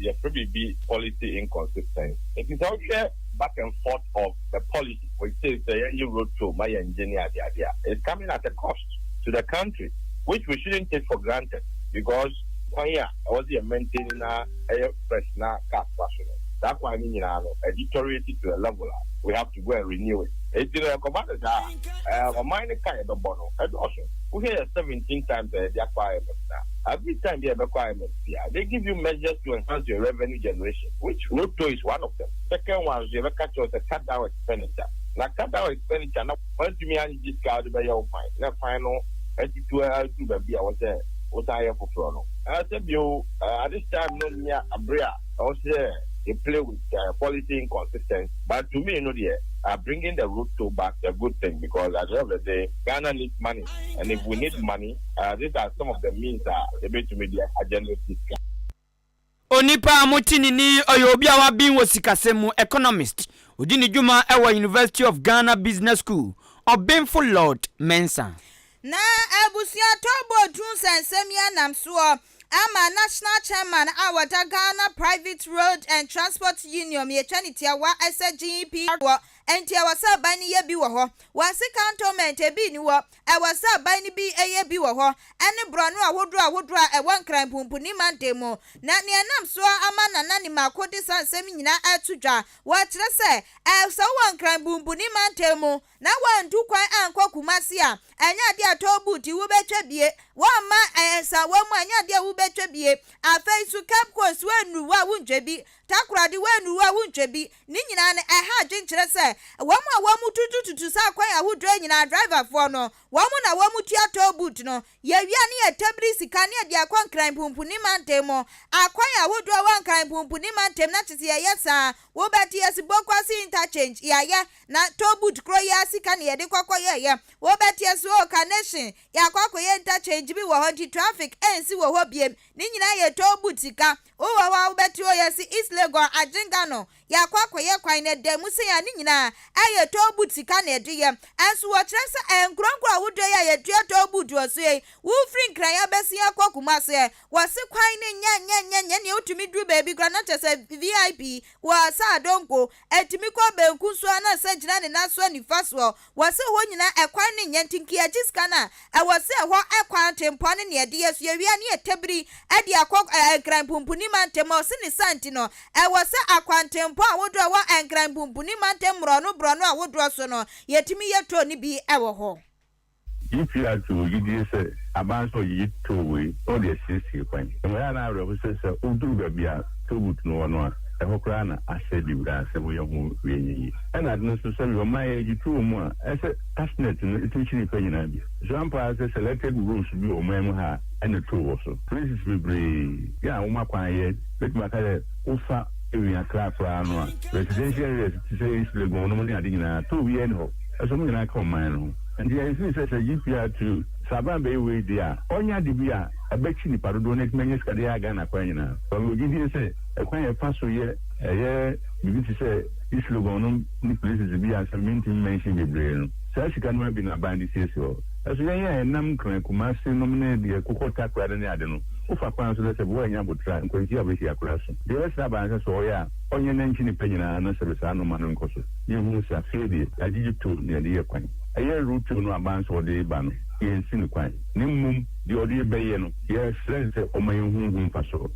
Yɛfrɛ biribi policy inconsistency. Nti sɛ wohwɛ back and forth of the policy which says sɛ yɛngye road toll ma yɛngye ne adeade a, it's coming at a cost to the country which we shouldn't take for granted because kwan a ɛwɔ sɛ yɛ maintain na ɛyɛ fresh na cars fa so no, saa kwan no nyinaa no ɛdeteriorate to a level a we have to go and renew it. Enti no ɛkɔba no saa a, ɔman no ka a yɛbɛbɔ no ɛdɔɔso. Wohwɛ yɛ 17 times a yɛde akɔ IMF no a, every time bi a yɛbɛkɔ IMF biara, they give you measures to enhance your revenue generation, which road toll is one of them. Second one nso yɛbɛka kyerɛ wo sɛ cut down expenditure. Na cut down expenditure na woantumi angye sika a wode bɛyɛ wo kwan, na kwan no atutu aduru baabi a ɛwɔ sɛ wosan yɛ foforɔ no. Sɛ bio, at this time no nyɛ bere a ɛwɔ sɛ yɛ play with policy inconsistency, but to me no deɛ, bringing the road toll back is a good thing because at the end of the day, Ghana needs money and if we need money, these are some of the means a yɛbɛtumi de a generate sika. Onipa a mote ne nne yi, ɔyɛ obi a waben wɔ sikasɛm mu, economist. Odi ne dwuma wɔ University of Ghana Business School. Ɔbenfo Lord Mensah. Na abusua tɔbɔ tu nsɛnsɛm yi anam soɔ ama National Chairman a wɔda Ghana Private Road and Transport Union, yɛtwa ne tiawa sɛ GPR wɔ, nti ɛwɔ sɛ aban no yɛ bi wɔ hɔ. Wɔse cantonment ebi nni hɔ, ɛwɔ sɛ aban no bi yɛ bi wɔ hɔ, ɛne borɔno ahodoɔ ahodoɔ a ɛwɔ Nkran Pumpuni mantam mu. Na nea ɛnam soɔ ama Nana Nimako de saa nsɛm yi nyinaa reto dwa, wɔkyerɛ sɛ, sɛ wowɔ Nkran Pumpuni mantam mu na woantu kwan ankɔ Kumasi a, ɛnyɛ adeɛ a toll booth wobɛtwa bie, wɔmma nsawa mu a, ɛnyɛ adeɛ a wobɛtwa bie. Afei nso Cape Coast woannuru hɔ a wontwa bi, Takoradi woannuru hɔ a wontwa bi. Ne nyinaa no, ɛha adwene kyerɛ sɛ wɔn a wɔtutututu saa kwan ahodoɔ yi nyinaa, driverfoɔ no, wɔn na wɔtua toll booth no. Yɛwie a ne yɛtabiri sika ne yɛde akɔ Nkran Pumpuni mantam mu. Akwan ahodoɔ a ɛwɔ Nkran Pumpuni mantam na kyesɛ yɛyɛ saa. Wobɛte yɛse Bokwasi interchange, yɛayɛ, na toll booth koro yi ara sika na yɛde kɔ kɔyɛeɛ. Wobɛte yɛse oh Carnation, yɛakɔ akɔyɛ interchange bi wɔ hɔ nti traffic ɛnsi wɔ hɔ biem. Ne nyinaa yɛ toll booth sika. Wowɔ hɔ a wobɛte oh yɛse East Legon, Adjengano, Yɛakɔ akɔyɛ kwan na ɛda mu sei a ne nyinaa ɛyɛ toll booth sika na yɛde yɛ. Ɛnso wɔkyerɛ sɛ ɛɛ nkuro nkuro ahodoɔ yi a yɛtua toll booth wɔ so yi, wofiri Nkran abɛsen akɔ Kumasi ɛ, wɔse kwan no nyɛ nyɛ nyɛ nyɛ nea wotumi duru baabi koraa na kyerɛ sɛ VIP wɔ sɛ adonko ɛtumi kɔ benku so anaasɛ gyina ne nan so nifa soɔ. Wɔse hɔ nyinaa ɛkwan no nyɛ nti nka yɛgye sika no a, ɛwɔ sɛ ɛhɔ ɛkwan tempɔn ne nea ɛde yɛ so yɛwie a ne yɛtabiri de akɔ Nkran Pumpuni mantam a ɔse ne saa nti no ɛwɔ sɛ akwantempɔn ahodoɔ a ɛwɔ Nkran Pumpuni mantam mmorɔno borɔno ahodoɔ so no yɛtumi yɛ toll no bi wɔ hɔ. GPRT wɔ gyidie sɛ aban sɛ ɔyiyi toll wei na ɔde asiesie kwan. Ɛyɛ a na awerɛho sɛ sɛ woduru baabi a toll booth no wɔ no a, ɛhɔ koraa na asɛe biribiara sɛ woyɛ ho wei nyɛ yie. Ɛna ade no nso sɛdeɛ ɔman yɛ gye to wɔ mu a, ɛsɛ sɛ tax net no tumi kye nnipa nyinaa bi. So ampa ara sɛ selected roads bi wɔ ɔman mu ha a ɛna toll wɔ so? Places bebree yɛ a wɔn akwan yɛ, mɛtumi aka sɛ wofa even Accra koraa no a, residential areas te sɛ East Legon nom ne ade nyinaa, toll biara nni hɔ. Ɛso wɔn nyinaa ka ɔman no ho. Nti yɛn sɛ sɛ GPR to sɛ aban bɛyɛ wei deɛ a, ɔnyɛ ade bi a ɛbɛkye nnipa dodoɔ na atumi anya sika de ayɛ Ghana kwan nyinaa. But mewɔ gyidie sɛ ɛkwan a yɛfa so yɛ ɛyɛ biribi te sɛ East Legon nom ne places bi a sɛ mentumi mention bebree no, saa sika no ara bi na aban de siesie hɔ. Ɛso yɛn a yɛnam Nkran, Kumasi nom ne deɛ kokɔ Takoradi ne ade no, wofa kwan so na sɛ woannya aboterɛ a, nkwanhyia a wobɛhyia koraa so. Deɛ yɛbɛsrɛ aban sɛ sɛ ɔyɛ a, ɔnyɛ na ɛnkye nnipa nyinaa na sɛbe saa nnoɔma no nkɔ so. Yɛhunu sɛ afei deɛ yɛagyegye toll na yɛde yɛ kwan. Ɛyɛ road toll no aban sɛ ɔde reba no, yɛnsi no kwan, na mmom deɛ ɔde rebɛyɛ no, yɛsrɛ no sɛ ɔmma yɛnhu ho mfasoɔ.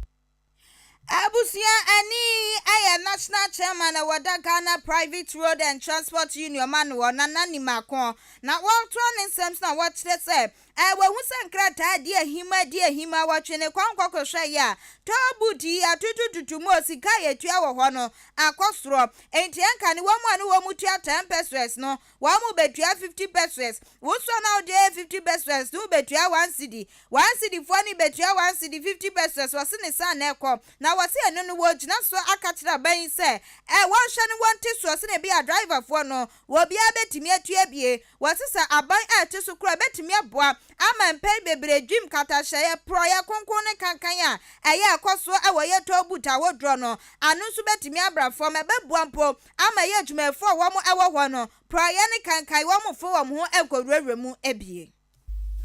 Abusua ani yɛ National Chairman a wɔda Ghana Private Road and Transport Union ma no wɔ Nana Nimako na wɔretoa ne nsɛm so na wɔkyerɛ sɛ wɔahu sɛ nkrataa adi ahim adi ahim a wɔtwe ne kɔn kɔkɔhwɛeɛ a toll booth yi atutututu mu sika a yɛtua wɔ hɔ no akɔ soro enti ɛnka ne wɔn a ne wɔn tua 10 pesewas no wɔn mu bɛtua 50 pesewas. Wo nso a na wode yɛ 50 pesewas no wobɛtua 1 cedi. 1 cedi foɔ no bɛtua 1 cedi 50 pesewas. Wɔse ne saa na ɛkɔ. Na wɔse ɛno no. Ɛno no wɔgyina so aka kyerɛ aban yi sɛ ɛ wɔnhwɛ no wɔnte soɔ sɛdeɛ ɛbɛyɛ a driverfoɔ no obiara bɛtumi atua bie. Wɔse sɛ aban a ɛte so koraa bɛtumi aboa ama mpɛn bebree dwim katahyɛeɛ, porɔeɛ, kronkron ne kankan a ɛyɛ ɛkɔ soɔ wɔ yɛ toll booth ahodoɔ no ano nso bɛtumi abra fam. Ɛbɛboa mpo ama ɛyɛ adwumayɛfoɔ a wɔn wɔ hɔ no porɔeɛ ne kankan wɔn mfa wɔn ho nkɔwurawura mu bie.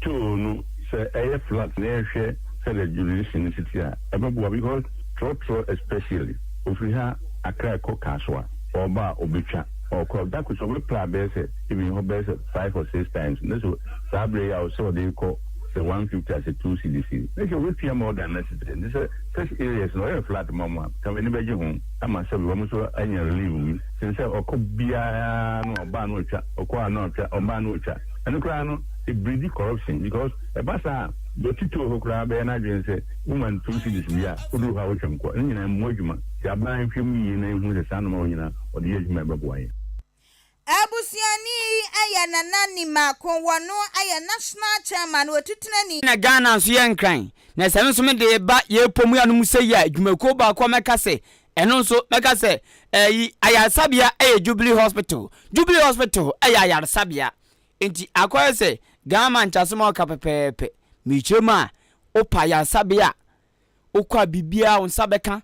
Toll no sɛ ɛyɛ flat na yɛhwɛ sɛdeɛ jurisdiction no si te a, ɛbɛboa because trɔtrɔ especially ofiri ha Accra ɛkɔ Kasoa, ɔɔba a ɔbɛtwa, ɔɔkɔ a da koro sɛ ɔbɛpra bɛyɛ sɛ even hɔ bɛyɛ sɛ five or six times na sɛ saa berɛ yi a ɔsɛ ɔde rekɔ sɛ 150 asɛ 2 cedis yi na kyɛ ɔbɛtua more than necessary nti sɛ such areas no ɔyɛ flat ma wɔn a ka m'ani bɛgye ho ama sɛbi wɔn nso anya relief bi sen sɛ ɔkɔ biara no ɔbaa no ɔtwa ɔkɔ a na ɔtwa ɔbaa no ɔtwa. Ɛno koraa no ɛbreedi corruption because ɛba saa a deɛ ɔte toll hɔ koraa bɛyɛ n'adwene sɛ woma no 2 cedis wie a woduru hɔ a wotwam kɔ. Ɛno nyinaa mmoa adwuma. Nti aban nhwɛ mu yie na ɛnhunu sɛ saa nnoɔma wei nyinaa wɔde yɛ adwuma a ɛbɛboa yɛn. Abusuani yi yɛ Nana Nimako, wɔno yɛ National Chairman Otutenani. Na Ghana nso yɛ nkran. Na sɛ me nso mede reba yɛn pɔ mu anom sɛ yi a, adwumakuo baako a mɛka sɛ ɛno nso mɛka sɛ ɛyi ayaresabea yɛ Jubilee Hospital. Jubilee Hospital yɛ ayaresabea. Nti akɔyɛ sɛ Ghana nkyasɛm a ɔka pɛpɛɛpɛ. Mekyerɛ mu a, wopɛ ayaresabea a, wokɔ a biribiara wo nsa bɛka.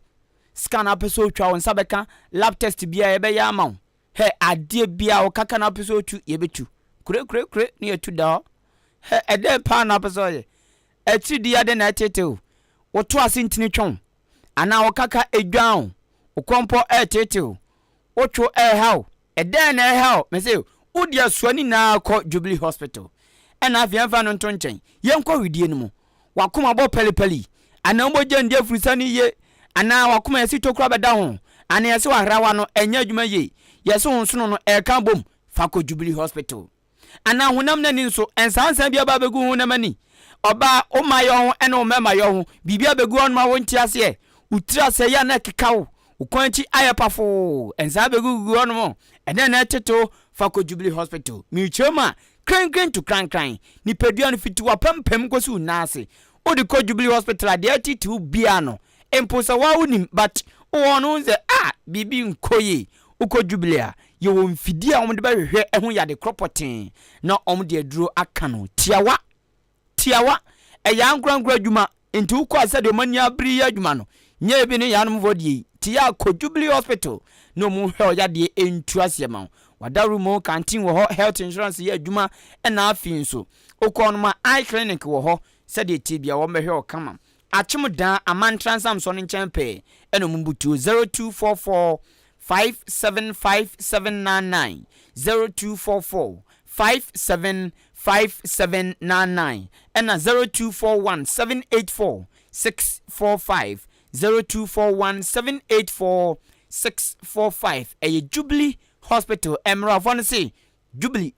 Scan a wopɛ sɛ wotwa wo nsa bɛka. Lab test biara yɛbɛyɛ ama wo. Hɛ, adeɛ biara wo kaka na wopɛ sɛ wotu, yɛbɛtu. Kure kure kure na yɛtu da hɔ. Hɛ, ɛdɛn paa na wopɛ sɛ ɔyɛ? Akyiri di adɛn na ɛteetee wo? Woto ase ntini twe wo, anaa wo kaka dwan wo, wo kɔmpɔ reteetee wo, wo two reha wo, ɛdɛn na ɛreha wo? Mese, wode asoa ne nyinaa kɔ Jubilee Hospital. Ɛna afei yɛmfa no nto nkyɛn, yɛnkɔ wedeɛ no mu. W'akoma bɔ pɛlipɛli, anaa wo mogya ndi afurusa no yie, anaa w'akoma yɛse tokuro abɛda ho, anaa yɛse w'ahrawa no ɛnyɛ adwuma yie, yɛse wo nsono no ɛreka bom, fa kɔ Jubilee Hospital. Anaa honam no ani nso, nsaansaa bi aba abɛgu honam ani. Ɔbaa, wo mmaayɔ ho ne wo mmarimayɔ ho, biribi abɛgu hɔnom a wonte aseɛ. Wo tiri ase yɛ a na ɛkeka wo, wo kɔn akyi ayɛ pafoo, nsaa bɛgugugu hɔnom. Ɛdɛn na ɛtete wo? Fa kɔ Jubilee Hospital. Merekyerɛ mu a, krenkren to krankran. Nipadua no fiti w'apampam kɔsi wo nan ase. Wode kɔ Jubilee Hospital a, deɛ ɛtete wo biara no, Mpo sɛ woa wonim but wowɔ hɔ no wohu sɛ ah biribi nkɔ yie. Wokɔ Jubilee a, yɛwɔ mfidie a wɔde bɛhwehwɛ ɛho yade korɔ pɔtee na wɔde aduro aka no. Tiawa, tiawa, ɛyɛ ankorankoro adwuma nti wokɔ a sɛdeɛ wɔn ani abere yɛ adwuma no, nyɛ ebi ne yɛanomfoɔ deɛ yi. Nti yɛ a kɔ Jubilee Hospital na wɔn nhwɛ wo yadeɛ ntu aseɛ ma wo. Wadaworo mu, canteen wɔ hɔ, health insurance yɛ adwuma ɛna afei nso wokɔ hɔ nom a eye clinic wɔ hɔ sɛdeɛ ɛteɛ biara wɔbɛhwɛ wo kama. Akyem Dan Amantra Nsamsoɔ no nkyɛn pɛɛ ɛna ɔmo butuo 0244 575799 0244 575799 ɛna 0241 784 645 0241 784 645 ɛyɛ Jubilee Hospital ɛmmerɛwafoɔ no se Jubilee.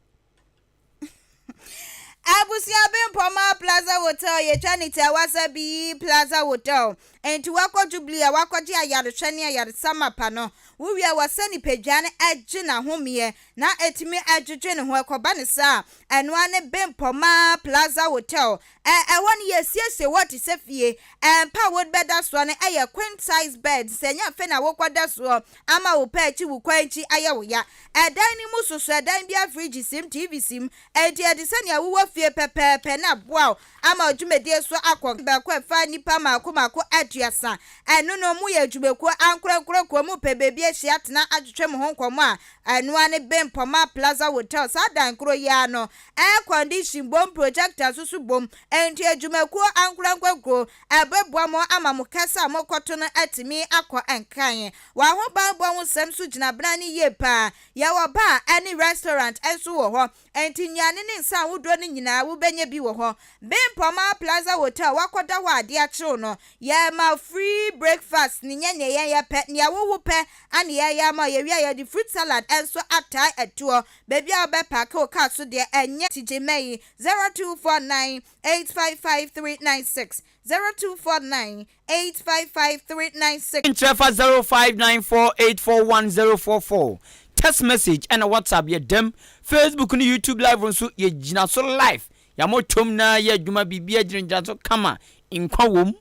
Abusua Bempɔma Plaza Hotel yɛtwa ne tiawa sɛ BE Plaza Hotel. Enti woakɔ Jubilee a woakɔgye ayarehwɛ ne ayaresa mapa no. Wowie a wɔsɛ nipadua no gye n'ahomeɛ na ɛtumi dwedwe ne ho. Ɛkɔba no saa a, ɛno ara ne Bempɔma Plaza Hotel. Ɛ ɛhɔ no yɛasiesie hɔ te sɛ fie. Mpa a wode bɛda soɔ no yɛ queen size bed, sɛ ɛnyɛ afei na wokɔda soɔ ama wo pɛ akyi wo kwan akyi ayɛ wo ya. Ɛdan no mu soso, ɛdan biara fridge sim, TV sim, enti ɛte sɛ nea wowɔ fie pɛpɛɛpɛ na aboa wo ama wo dwumadie so akɔ baako a ɛfa nnipa mmaako mmaako 30. Ɛno no, moyɛ adwumakuo ankorankoro kuo, mopɛ baabi ahyia atena atwetwe mo ho nkɔmmɔ a, ɛno ara ne Bempɔma Plaza Hotel. Saa dan koro yi ara no, air condition bom, projector nso so bom, enti adwumakuo ankorankoro ɛbɛboa mo ama mo kasa a mokɔto no atumi akɔ nkan. W'ahobammɔ ho nsɛm nso gyina bena no yie paa. Yɛwɔ bar ne restaurant nso wɔ hɔ, enti nnuane ne nsa ahodoɔ no nyinaa wobɛnya bi wɔ hɔ. Bempɔma Plaza Hotel, woakɔda hɔ a adeɛ akye wo no, yɛma wo free breakfast no, nyɛ nea yɛn yɛpɛ, nea wo wopɛ ne yɛyɛ ama wo. Yɛwie a yɛde fruit salad nso atae ɛtoɔ. Baabi a wobɛpaake wo car so deɛ ɛnyɛ tegyema yi, 0249 855 396, 0249 855 396. Nkyerɛ fa 0594841044 text message ɛna WhatsApp yɛ dɛm Facebook ne YouTube live nso yɛ gyina so live yɛamɔtom na yɛ adwuma biribia gyinagyina so kama nkwa wom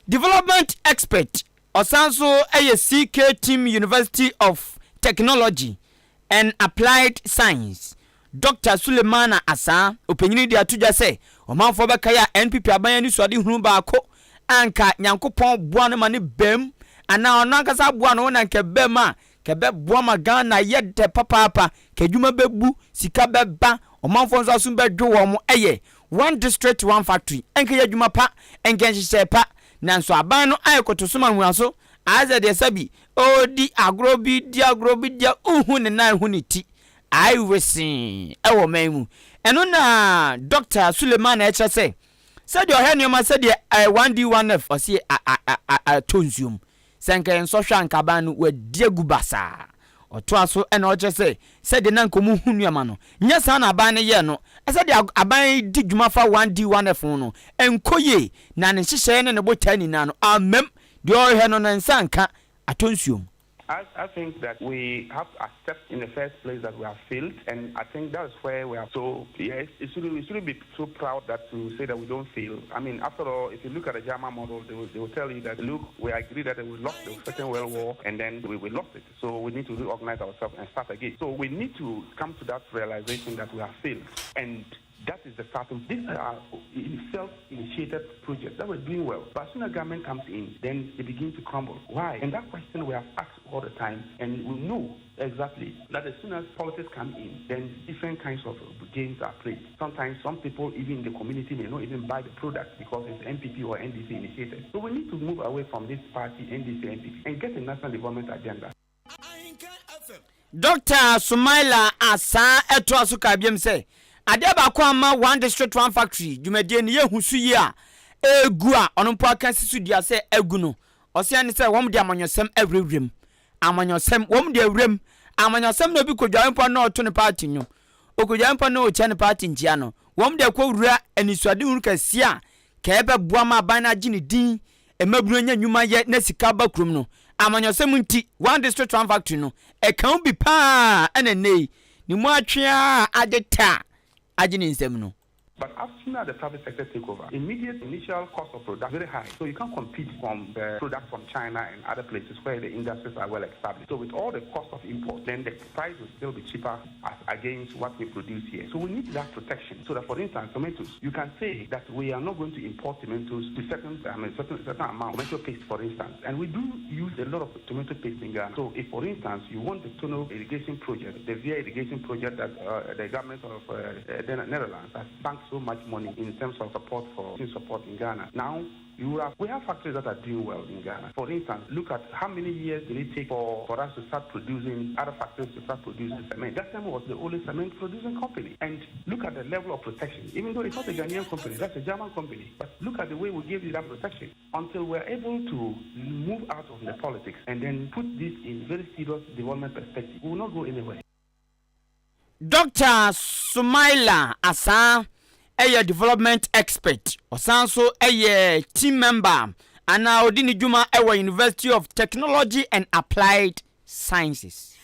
Development expert. Ɔsan nso yɛ CK Team University of Technology and Applied Science Dɔkta Sulemana Asaa, ɔpanyin yi de ato dwa sɛ ɔmanfoɔ bɛkae a NPP aban anisoadehunu baako a anka Nyankopɔn boa no ma no baam anaa ɔno ankasa aboa no ho na anka ɛbaam a ka ɛbɛboa ma Ghana ayɛ dɛ papaapa, ka adwuma bɛbu, sika bɛba, ɔmanfoɔ nso asom bɛdwo wɔn yɛ One District One Factory, ɛnka yɛ adwuma pa, ɛnka nhyehyɛe pa, nanso aban no ayɛ kɔtɔsom anwuraso, ayɛ sɛ deɛ sɛbi ɔredi agorɔ bi, di agorɔ bi deɛ wonhu ne nan nhu ne ti, ayɛ wesee wɔ ɔman mu. Ɛno na Dɔkta Suleiman ɛkyerɛ sɛ, sɛdeɛ ɔhwɛ nneɛma sɛdeɛ 1D 1F ɔse atɔ nsuo mu, Sɛ anka yɛn nsɔhwɛ a anka aban no wadi agu basaa. Ɔtoa so na ɔkyerɛ sɛ sɛdeɛ na anka wɔhu nneɛma no, nyɛ saa na aban no yɛɛ no. Sɛdeɛ aban yi di dwuma fa 1D 1F ho no, ɛnkɔ yie, na ne nhyehyɛeɛ ne ne botaeɛ nyinaa no ammam. Deɛ ɔrehwɛ no, ne nsa anka atɔ nsuo mu. I, I think that we have to accept in the first place that we have failed, and I think that's where we are. So, yes, it shouldn't, we shouldn't be so proud that to say that we don't fail. I mean, after all, if you look at the German model, they will, they will tell you that, look, we agree that we lost the Second World War, and then we, we lost it. So we need to reorganize ourselves and start again. So we need to come to that realization that we have failed. And that is the starting. These are self-initiated projects that were doing well. But as soon as government comes in, then they begin to crumble. Why? And that question we have asked all the time, and we know exactly that as soon as politics come in, then different kinds of games are played. Sometimes some people, even in the community, may not even buy the product because it's NPP or NDC initiated. So we need to move away from this party, NDC, NPP, and get a national development agenda. Dɔkta Sumaila Asaa toaa so kaa biom sɛ, Adeɛ baako a ama One District One Factory dwumadie no yɛ hu so yie a ɛregu a ɔno mpo aka asi so dua sɛ agu no, ɔse ɛne sɛ wɔn de amanyɔsɛm awurawura mu. Amanyɔsɛm, wɔn de awura mu. Amanyɔsɛm na obi kɔdware mpo a na ɔreto ne party nnwom, ɔkɔdware mpo a na ɔrekyia ne party nkyia no, wɔn de akɔwura anisoadehunu kɛseɛ a ka ɛbɛboa ma aban no agye ne din mmabunu anya nnwuma yɛ na sika ba kurom no, amanyɔsɛm nti, One District One Factory no, ɛka ho bi paa na nnɛ yi, ne mu atwe ara a agye ta a agye ne nsam no. But as soon as the private sector take over, immediate initial cost of production very high. So you can't compete from the product from China and other places where the industries are well established. So with all the cost of import, then the price will still be cheaper as against what we produce here. So we need that protection so that, for instance, tomatoes, you can say that we are not going to import tomatoes to certain, I mean, certain, certain amount, tomato paste, for instance. And we do use a lot of tomato paste in Ghana. So if, for instance, you want the tunnel irrigation project, the VIA irrigation project that uh, the government of uh, uh the Netherlands has banked so much money in terms of support for support in Ghana. Now, you have, we have factories that are doing well in Ghana. For instance, look at how many years did it take for, for us to start producing, other factories to start producing cement. That time was the only cement producing company. And look at the level of protection. Even though it's not a Ghanaian company, that's a German company. But look at the way we gave you that protection. Until we're able to move out of the politics and then put this in very serious development perspective, we will not go anywhere. Dɔkta Sumaila Asaa yɛ development expert. Ɔsan nso yɛ team member anaa ɔdi ne dwuma wɔ University of Technology and Applied Sciences.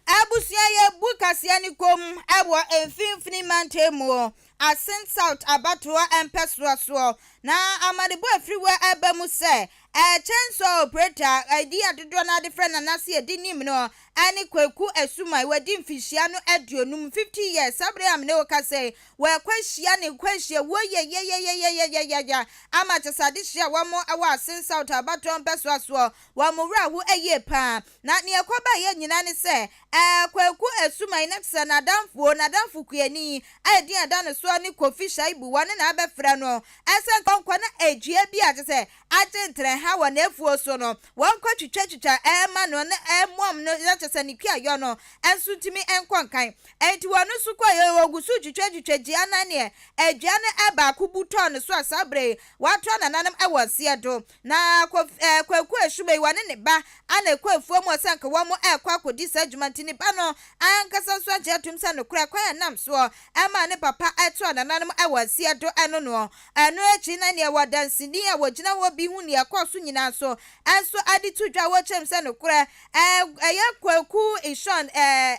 Abusua yɛ bu kaseɛ no komm wɔ mfinfini mantam mu, Assin South abatoɔ mpɛsoa soɔ, na amanebɔ a ɛfiri hɔ reba mu sɛ chainsaw operator a ɛdi a dodoɔ no ara de frɛ Nana se ɛdi nim no ne Kwaku Asuman, wadi mfinhyia no aduonum, 50 years, saa berɛ a me ne wo kasa yi, wɔakɔ ahyia ne nkwanhyia wuo yɛyɛyɛyɛyɛyɛyɛya ama kyɛ sɛ adehyeɛ a wɔn wɔ Assin South abatoɔ mpɛsoa soɔ, wɔn werɛ aho yie paa. Na nea ɛkɔbaeɛ nyinaa ne sɛ, ɛɛ Kwaku Asuman na kyɛ sɛ n'adamfo, n'adamfo kuani a edin a ɛda ne soɔ ne Kofi Shaibu, wɔne na abɛfrɛ no sɛ ɔnkɔ na dua bi a kyɛ sɛ agye ntrɛha wɔ n'afuo so no, wɔnkɔtwitwatwitwa mma no na ɛmmoam no na kyerɛ sɛ ne kuayɔ no nso ntumi nkɔ nkan. Enti wɔn nso kɔeɛ, wɔgu so retwitwatwitwa dua no neɛ dua no baako bu tɔɔ ne so a saa berɛ yi wɔatoa nananom wɔ nseɛ do. Na Kwaku Asumei, wɔne ne ba na ɛkɔ afuo mu sɛ anka wɔn rekɔ akɔdi saa adwuma nti ne ba no ankasa nso agye atom sɛ nokorɛ kwan a ɛnam soɔ maa ne papa toa nananom wɔ nseɛ do no noɔ. Ɛno akyi na neɛ wɔ danseni a wɔgyina hɔ bi. bi ho nea ɛkɔɔ so nyinaa nso nso de to dwa. Wɔkyerɛm sɛ nokorɛ ɛyɛ Kwaku Nhyɔn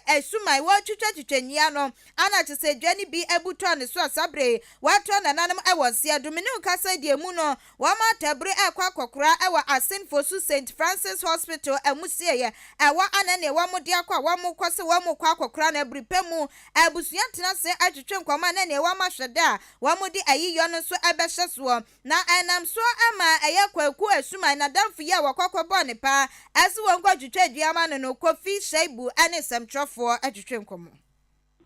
Asuman wɔretwitwatwitwa nnua no ana kyerɛ sɛ dua no bi abu tɔɔ ne so a saa berɛ yi watoa nananom wɔ nseɛ do. Me ne wo kasa yi deɛ emu no wɔn atabiri rekɔ akɔkora wɔ Asin Fosu Saint Francis Hospital amusieɛ ɛwɔ ana neɛ wɔn de akɔ a wɔn kɔ sɛ wɔn rekɔ akɔkora no abiri pɛ mu abusua tena ase twetwe nkɔmmɔ a na neɛ wɔn ahwɛ da a wɔn de ayiyɔ no nso bɛhyɛ soɔ. Na ɛnam so ma ɛyɛ Kwaku Asuman n'adamfo yi a wɔkɔ kɔbɔɔ ne paa se wɔnkɔtwitwa dua ma no no, Kofi Shaibu ne nsɛmtwerɛfoɔ twetwe nkɔmmɔ.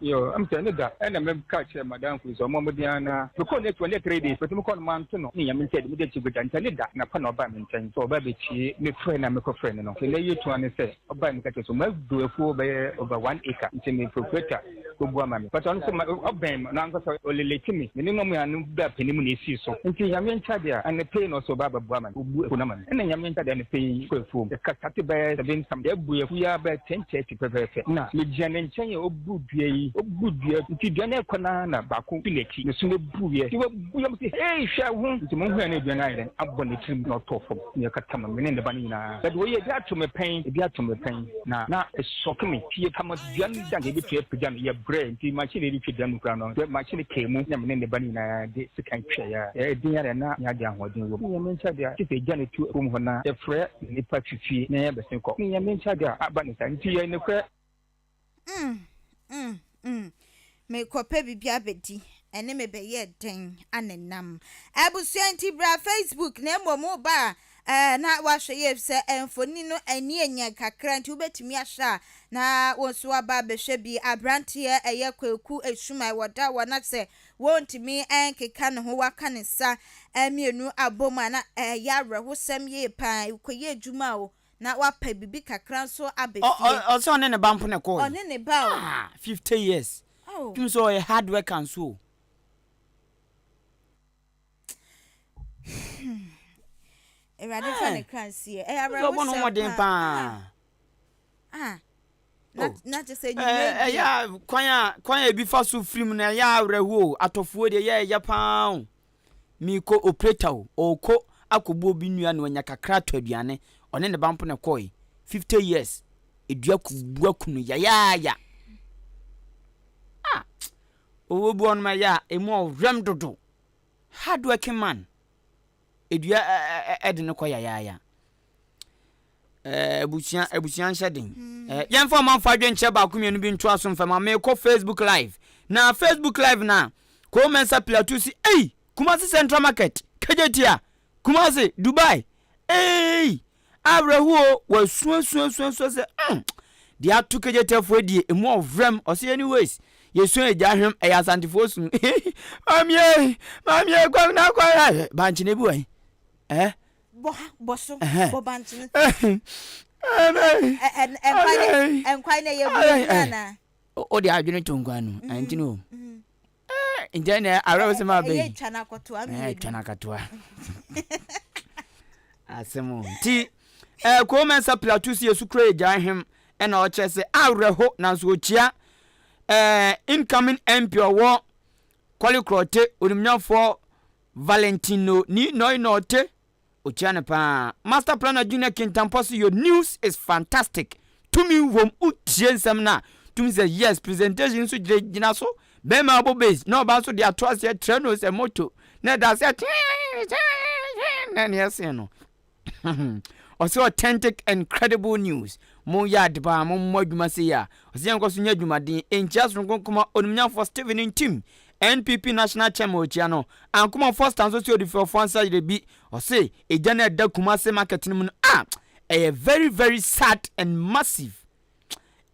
Yo, ɛm sɛ ne da ɛna me ka kyerɛ madamfo yi sɛ ɔmmɔ mmɔden ara na me kɔɔ n'akyi ɔnyɛ 3 days but me kɔɔ no manto no ne Nyame nkyɛn de me de akyi gogya nkyɛ ne da na pa na ɔbaa me nkyɛn sɛ ɔba abɛtie me frɛ na me kɔ frɛ no no nti na ɛyɛ tua ne sɛ ɔbaa me ka kyerɛ sɛ ɔma afuo bɛyɛ over 1 acre nti me proprietor Obua ma me but ɔno nso ma ɔbɛn me na ankasa ɔlelate me me ne no ɔmo ano da panin mu na esii so nti Nyame nkyɛ deɛ anɔpa yi na ɔsɛ ɔba abɛboa ma me obu afuo no ama me ɛna Nyame nkyɛ deɛ anɔpa yi kɔ afuo mu yɛka starte bɛyɛ 7 some yɛbu afuo yi ara bɛyɛ 10:30 pɛpɛɛpɛ na me gyina ne nkyɛn a obu dua yi obu dua nti dua no ɛkɔ no ara na baako fi n'akyi ne so no bu yɛ nti wabu yɛ mo sɛ hey hwɛ wo ho nti mo hu yɛ na dua no ayɛ dɛn abɔ ne tirim na ɔtɔɔ fam na yɛkata ma me ne ne ba no nyinaa but wei ebi ato me pɛn ebi ato me pɛn na na ɛsɔke me pie kama Dua no da nka yɛbɛtumi apagya no, yɛbrɛɛ nti machine a yɛde twa dua no koraa no, dɛ machine kaa mu na me ne ne ba no nyinaa de sekan twaeɛ a, ɛyɛ den ara na yɛn ade ahoɔden wɔ mu. Nyame nkyɛ adeɛ a, gye sɛ yɛgya no to afuom hɔ na yɛfrɛ nnipa fi fie na yɛbɛsen kɔ. Nyame nkyɛ adeɛ a, aba no saa nti yɛ nokorɛ. Mm mm mm Merekɔpɛ biribi abɛdi, ɛne me bɛyɛ dɛn anenam? Abusua nti bra Facebook na mmom woba a Ɛɛ, na woahwɛ yie efisɛ mfoni no ani anya kakra nti wobɛtumi ahwɛ a na wo nso woaba abɛhwɛ bi. Aberanteɛ ɛyɛ Kwaku Asuman wɔda wɔ na sɛ wɔntumi nkeka ne ho waka ne nsa mmienu abom a na ɛyɛ awerɛhosɛm yie paa. Kɔyɛ adwuma o na woapɛ biribi kakra nso aba fie. Ɔsɛ ɔne ne ba mpo na ɛkɔɔe. Ɔne ne ba o. Ah, 50 years. Oh. Tumi sɛ ɔyɛ hard worker nso o. Awurade fa ne kra nsie. Ɛyɛ awerɛhosɛm paa. Ɔbɔ ne ho mmɔden paa. Ah. Na oh. na kyerɛ sɛ enyimire bi. Ɛyɛ a kwan a kwan a ebi fa so firi mu no ɛyɛ awerɛhoɔ o. Atɔfoɔ deɛ ɛyɛ ɛyɛ paa o. Mekɔ operator o. Ɔrekɔ akɔbu obi nua na wanya kakra atɔ aduane. Ɔne ne ba mpo na ɛkɔe. 50 years. Edua kubua kunu yayaaya. Ah. Owuo bi wɔ nom ɛyɛ a emu ɔwɛm dodo. Hard working man. Edua ɛde no kɔ yayaaya. Abusua abusua nhyɛ den. Hmm. Yɛmfa ɔmanfo adwenkyerɛ baako mmienu bi ntoa so mfɛma. Meekɔ Facebook live. Na Facebook live na Koo Mensa Plateau si ei Kumasi Central Market Kejetia Kumasi Dubai ei Awerɛhoɔ wasuasuasuasua sɛ mm deɛ ato kegyetɛfoɔ adie emu ɔvrɛm ɔsɛ anyways yɛsua agya hwem ɛyɛ asantefoɔ su maamie maamie kɔ na kɔ hwɛ bankyene bi wɔ he eh bɔ ha bɔ so bɔ bankyene nkwan na ɛyɛ bu anaa o de adwene to nkwan no ɛnti no nti ɛnɛ awerɛhosɛm aba yi ɛyɛ twa no akɔtoa mmienu twa no akɔtoa asɛm o nti ɛɛ kɔmɛnsa plateau si esu kura egya hem ɛna ɔkyerɛ sɛ awerɛho nanso okyia ɛɛ incoming mp ɔwɔ kɔlekorɔte onimnyafoɔ valentino ni nɔi nɔte Okyia no paa. Master Planner Junior Kintampo so your news is fantastic tumi wom wotie nsɛm no a tumi sɛ yes presentation nso gyina gyina so bɛrima abɔ bass na ɔbaa nso de ato aseɛ trɛ no sɛ moto na ɛda aseɛ tee tee na ɛne ɛsen no ɔsɛ authentic and credible news mo yɛ ade paa mo mmɔ adwuma sei a ɔsɛ yɛn nkɔ so nyɛ adwumaden nkyia soronko nkɔma onimnyamfoɔ Stephen Ntim NPP National Chairman okyia no Ankoma Foster nso se odifiɔfoɔ ansa yerɛ bi ɔse egya no a ɛda Kumase market no mu no ah ɛyɛ very very sad and massive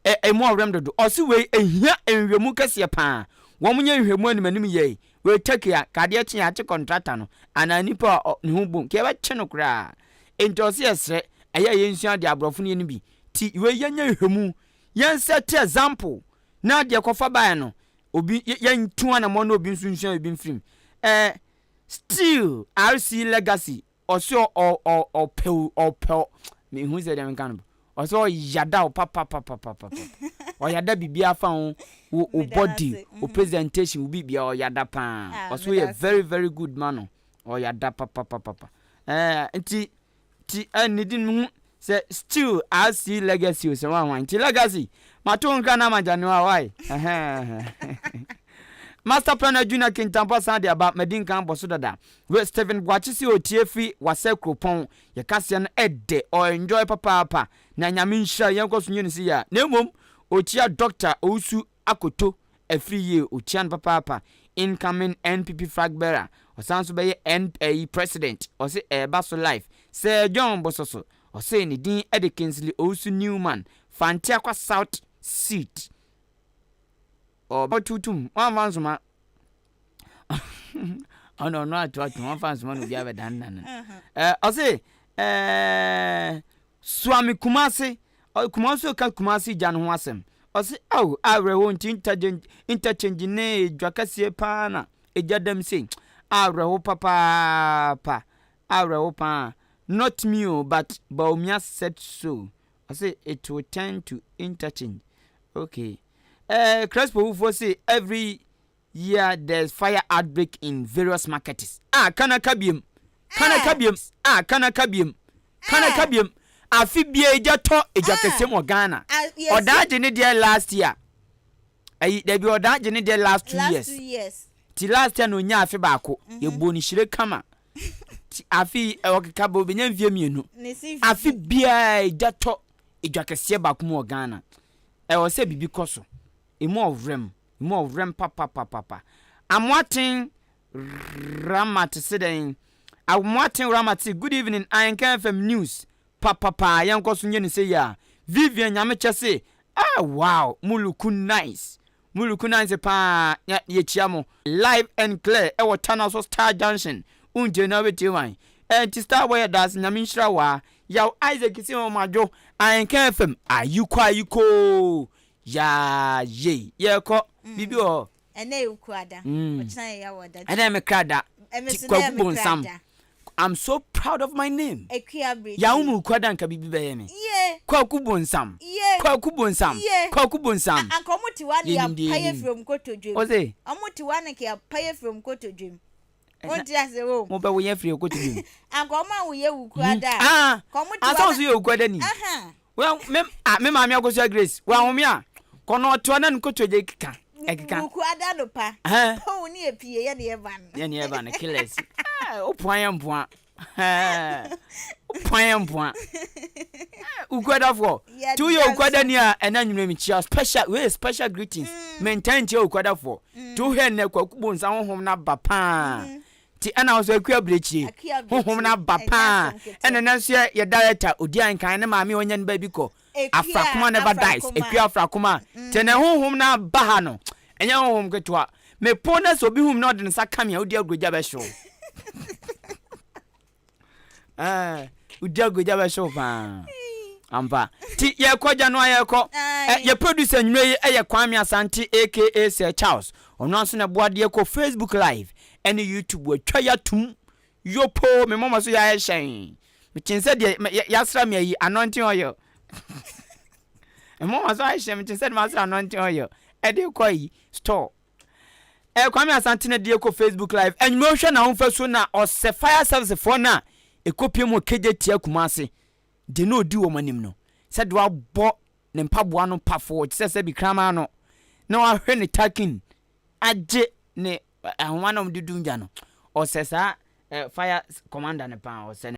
ɛ ɛmu ɔwerɛm dodo ɔse wei ehia nhwɛmu kɛseɛ paa wɔn nyɛ nhwɛmu anim anim yɛi wei Turkey a ka adeɛ kye yɛakye contractor no anaa nipa a ne ho bom ka yɛbɛkye no koraa enti ɔse yɛsrɛ ɛyɛ a yɛnsua deɛ aborɔfo no yɛ no bi ti wei yɛnyɛ nhwɛmu yɛn set example na deɛ kɔfa baeɛ no Obi yɛntu anamɔ na obi nso nsua biribi mfiri mu. Eh, still RC Legacy, ɔse ɔ ɔ ɔpɛ o, ɔpɛ o, mehu sɛ deɛ menka no, ɔse ɔyada o papapapapapa, ɔyada biribiara fa ho, wo wo body, wo presentation, wo biribiara ɔyada paa, ɔse woyɛ very very good ma no, ɔyada papapapapa. Ɛɛ nti ti ɛne din mu sɛ still RC legacy o sɛ wɔn ahwan nti legacy mato nkra na ama gyanewa why ɛhɛn Master Planner Junior Kintampo asan de aba madi nkan bɔ so dada we Stephen Boakye si otie firi wasɛ kuropɔn yɛ kaseɛ no ɛdɛ ɔ enjoy papaapa na nyame nhyira yɛn kɔ so nyɛ ne si yɛ na mmom okyia Doctor Owusu Akoto afiri yie okyia no papaapa incoming NPP flag bearer ɔsan nso bɛyɛ N ɛyi president ɔse ɛɛba so life Sir John Bososo ɔse ne din de Kingsley Owusu Newman Fanteakwa South seat ɔtutum wamfa nsoma ɔno ɔno ato ato wamfa nsoma na obi abɛdandan no ɔse ɛɛ Suame Kumase Kumase ɔka Kumase gya no ho asɛm ɔse ao awerɛhoɔ nti interchange ne dwa kɛseɛ paa na egya dam sei awerɛho papaapa awerɛho paa not me o but Bawumia said so ɔse it will turn to interchange okay eh, Crespo wufoɔ se every year there's fire outbreak in various markets. Ah, kana ka biem. Kana ka biem. Ah, kana ka biem. Kana ka biem. Afe bia egya tɔ edwa kɛseɛ mu wɔ Ghana. Ɔdaa gye ne deɛ last year. Ayi, dabi ɔdaa gye ne deɛ last 2 years. Ti last year na onya afe baako. Yɛbɔ ne hyire kama. Ti afe yi ɔkeka bɛ obenya mfie mmienu. Afe biara egya tɔ edwa kɛseɛ baako mu wɔ Ghana. Ɛwɔ sɛ biribi kɔ so. Emu ɔwerɛm. Emu ɔwerɛm papapapapa. Amoaten Ramat se dɛn? Amoaten Ramat se good evening Ahenka FM news papapaa yɛnkɔ so nyɛ no sei a. Vivian Nyamekyɛ se ah wow mo look nice mo look nice paa yɛkyia mo live and clear ɛwɔ Tanaso Star Junction wontie na wobɛtie wan ɛnti Star boy yɛdaase Nyame nhyira wo aa Yaw Isaac se ɔmadwo Ahenka FM ayikɔ ayikoo Yaa yei yɛkɔ biribi wɔ hɔ. Ɛnɛ yɛ Wukuada. Ɔkyena yɛ Yawɔda. Ɛnɛ yɛ me kra da. Ɛmɛ Ti so nɛ yɛ Kwaku me kra Bonsam. da. I'm so proud of my name. Akua Brekyi. Yaw mu Wukuada nka biribi bɛyɛ me. Yie. Kwaku Bonsam. Yie. Kwaku Bonsam. Yie. Kwaku Bonsam. A anka ɔmo te hɔ a na Yɛnim deɛ yɛapae yɛnim. afiri ɔmo kotodwe mu. Ose. Ɔmo te hɔ a na nka yɛapae afiri ɔmo kotodwe mu. Wonte ase o. Mo bɛ wo yɛ firi kotodwe mu. Anka ɔmo a woyɛ Wukuada a. Ah. Nka ɔmo te hɔ Ansa a wo so yɛ Wukuada ni. Aha. Well, me ah, me maame Akosua Grace, wahome a, kɔ na ɔtoa na ne kotodwe keka, ɛkeka. Wuku ada no pa. Pɔw ne epie yɛ ne ɛba no. Yɛ ne ɛba no killers. Eh, opoa yɛ mpoa. Eh, opoa yɛ mpoa. Eh, wuku adafoɔ. Ti woyɛ wuku adani a ɛna nwumire mi kyia special, wei special greetings. Mm. Mentan nkyia wuku adafoɔ. Mm. Ti wohwɛ nnɛ kwaku bonsa honhom na ba paa. Mm. Ti ɛna nso akua abirekyie honhom no aba paa ɛna ɛnɛ nso yɛ yɛ director odi ankan ne maame ɔnya ne baabi kɔ afrakoma never dies akua afrakoma ti ɛnɛ honhom no aba ha no ɛnyɛ honhom ketewa mepo na sɛ obi hum na ɔde ne nsa ka me a wodi agorogya bɛhyew Eh, wodi agorogya bɛhyew paa ampa ti yɛkɔ gya no a yɛkɔ yɛ producer nwumire yi ɛyɛ Kwame Asante aka Sir Charles ɔno nso na ɛboa deɛ kɔ Facebook live ɛne YouTube watwa yɛatum yopoo me mɔmɔ so yɛayɛ hyɛn mekyen sɛ deɛ yɛasra me ayi anointing oil me mɔmɔ so ayɛ hyɛn mekyen sɛ deɛ masra anointing oil ɛde kɔ ayi store Eh, Kwame Asante na die kɔ Facebook live. Enyimire wohwɛ na ahofasuo na ɔsɛ fire service foɔ no a ɛkɔpie mu kegye tia Kumase de na ɔdi wɔn anim no sɛ de wabɔ ne mpaboa no pafoo te sɛ sɛ bi kraman no na wahwɛ ne takin agye ne ahoma na wɔde dum gya no ɔsɛ saa eh, fire commander no paa ɔsɛ no.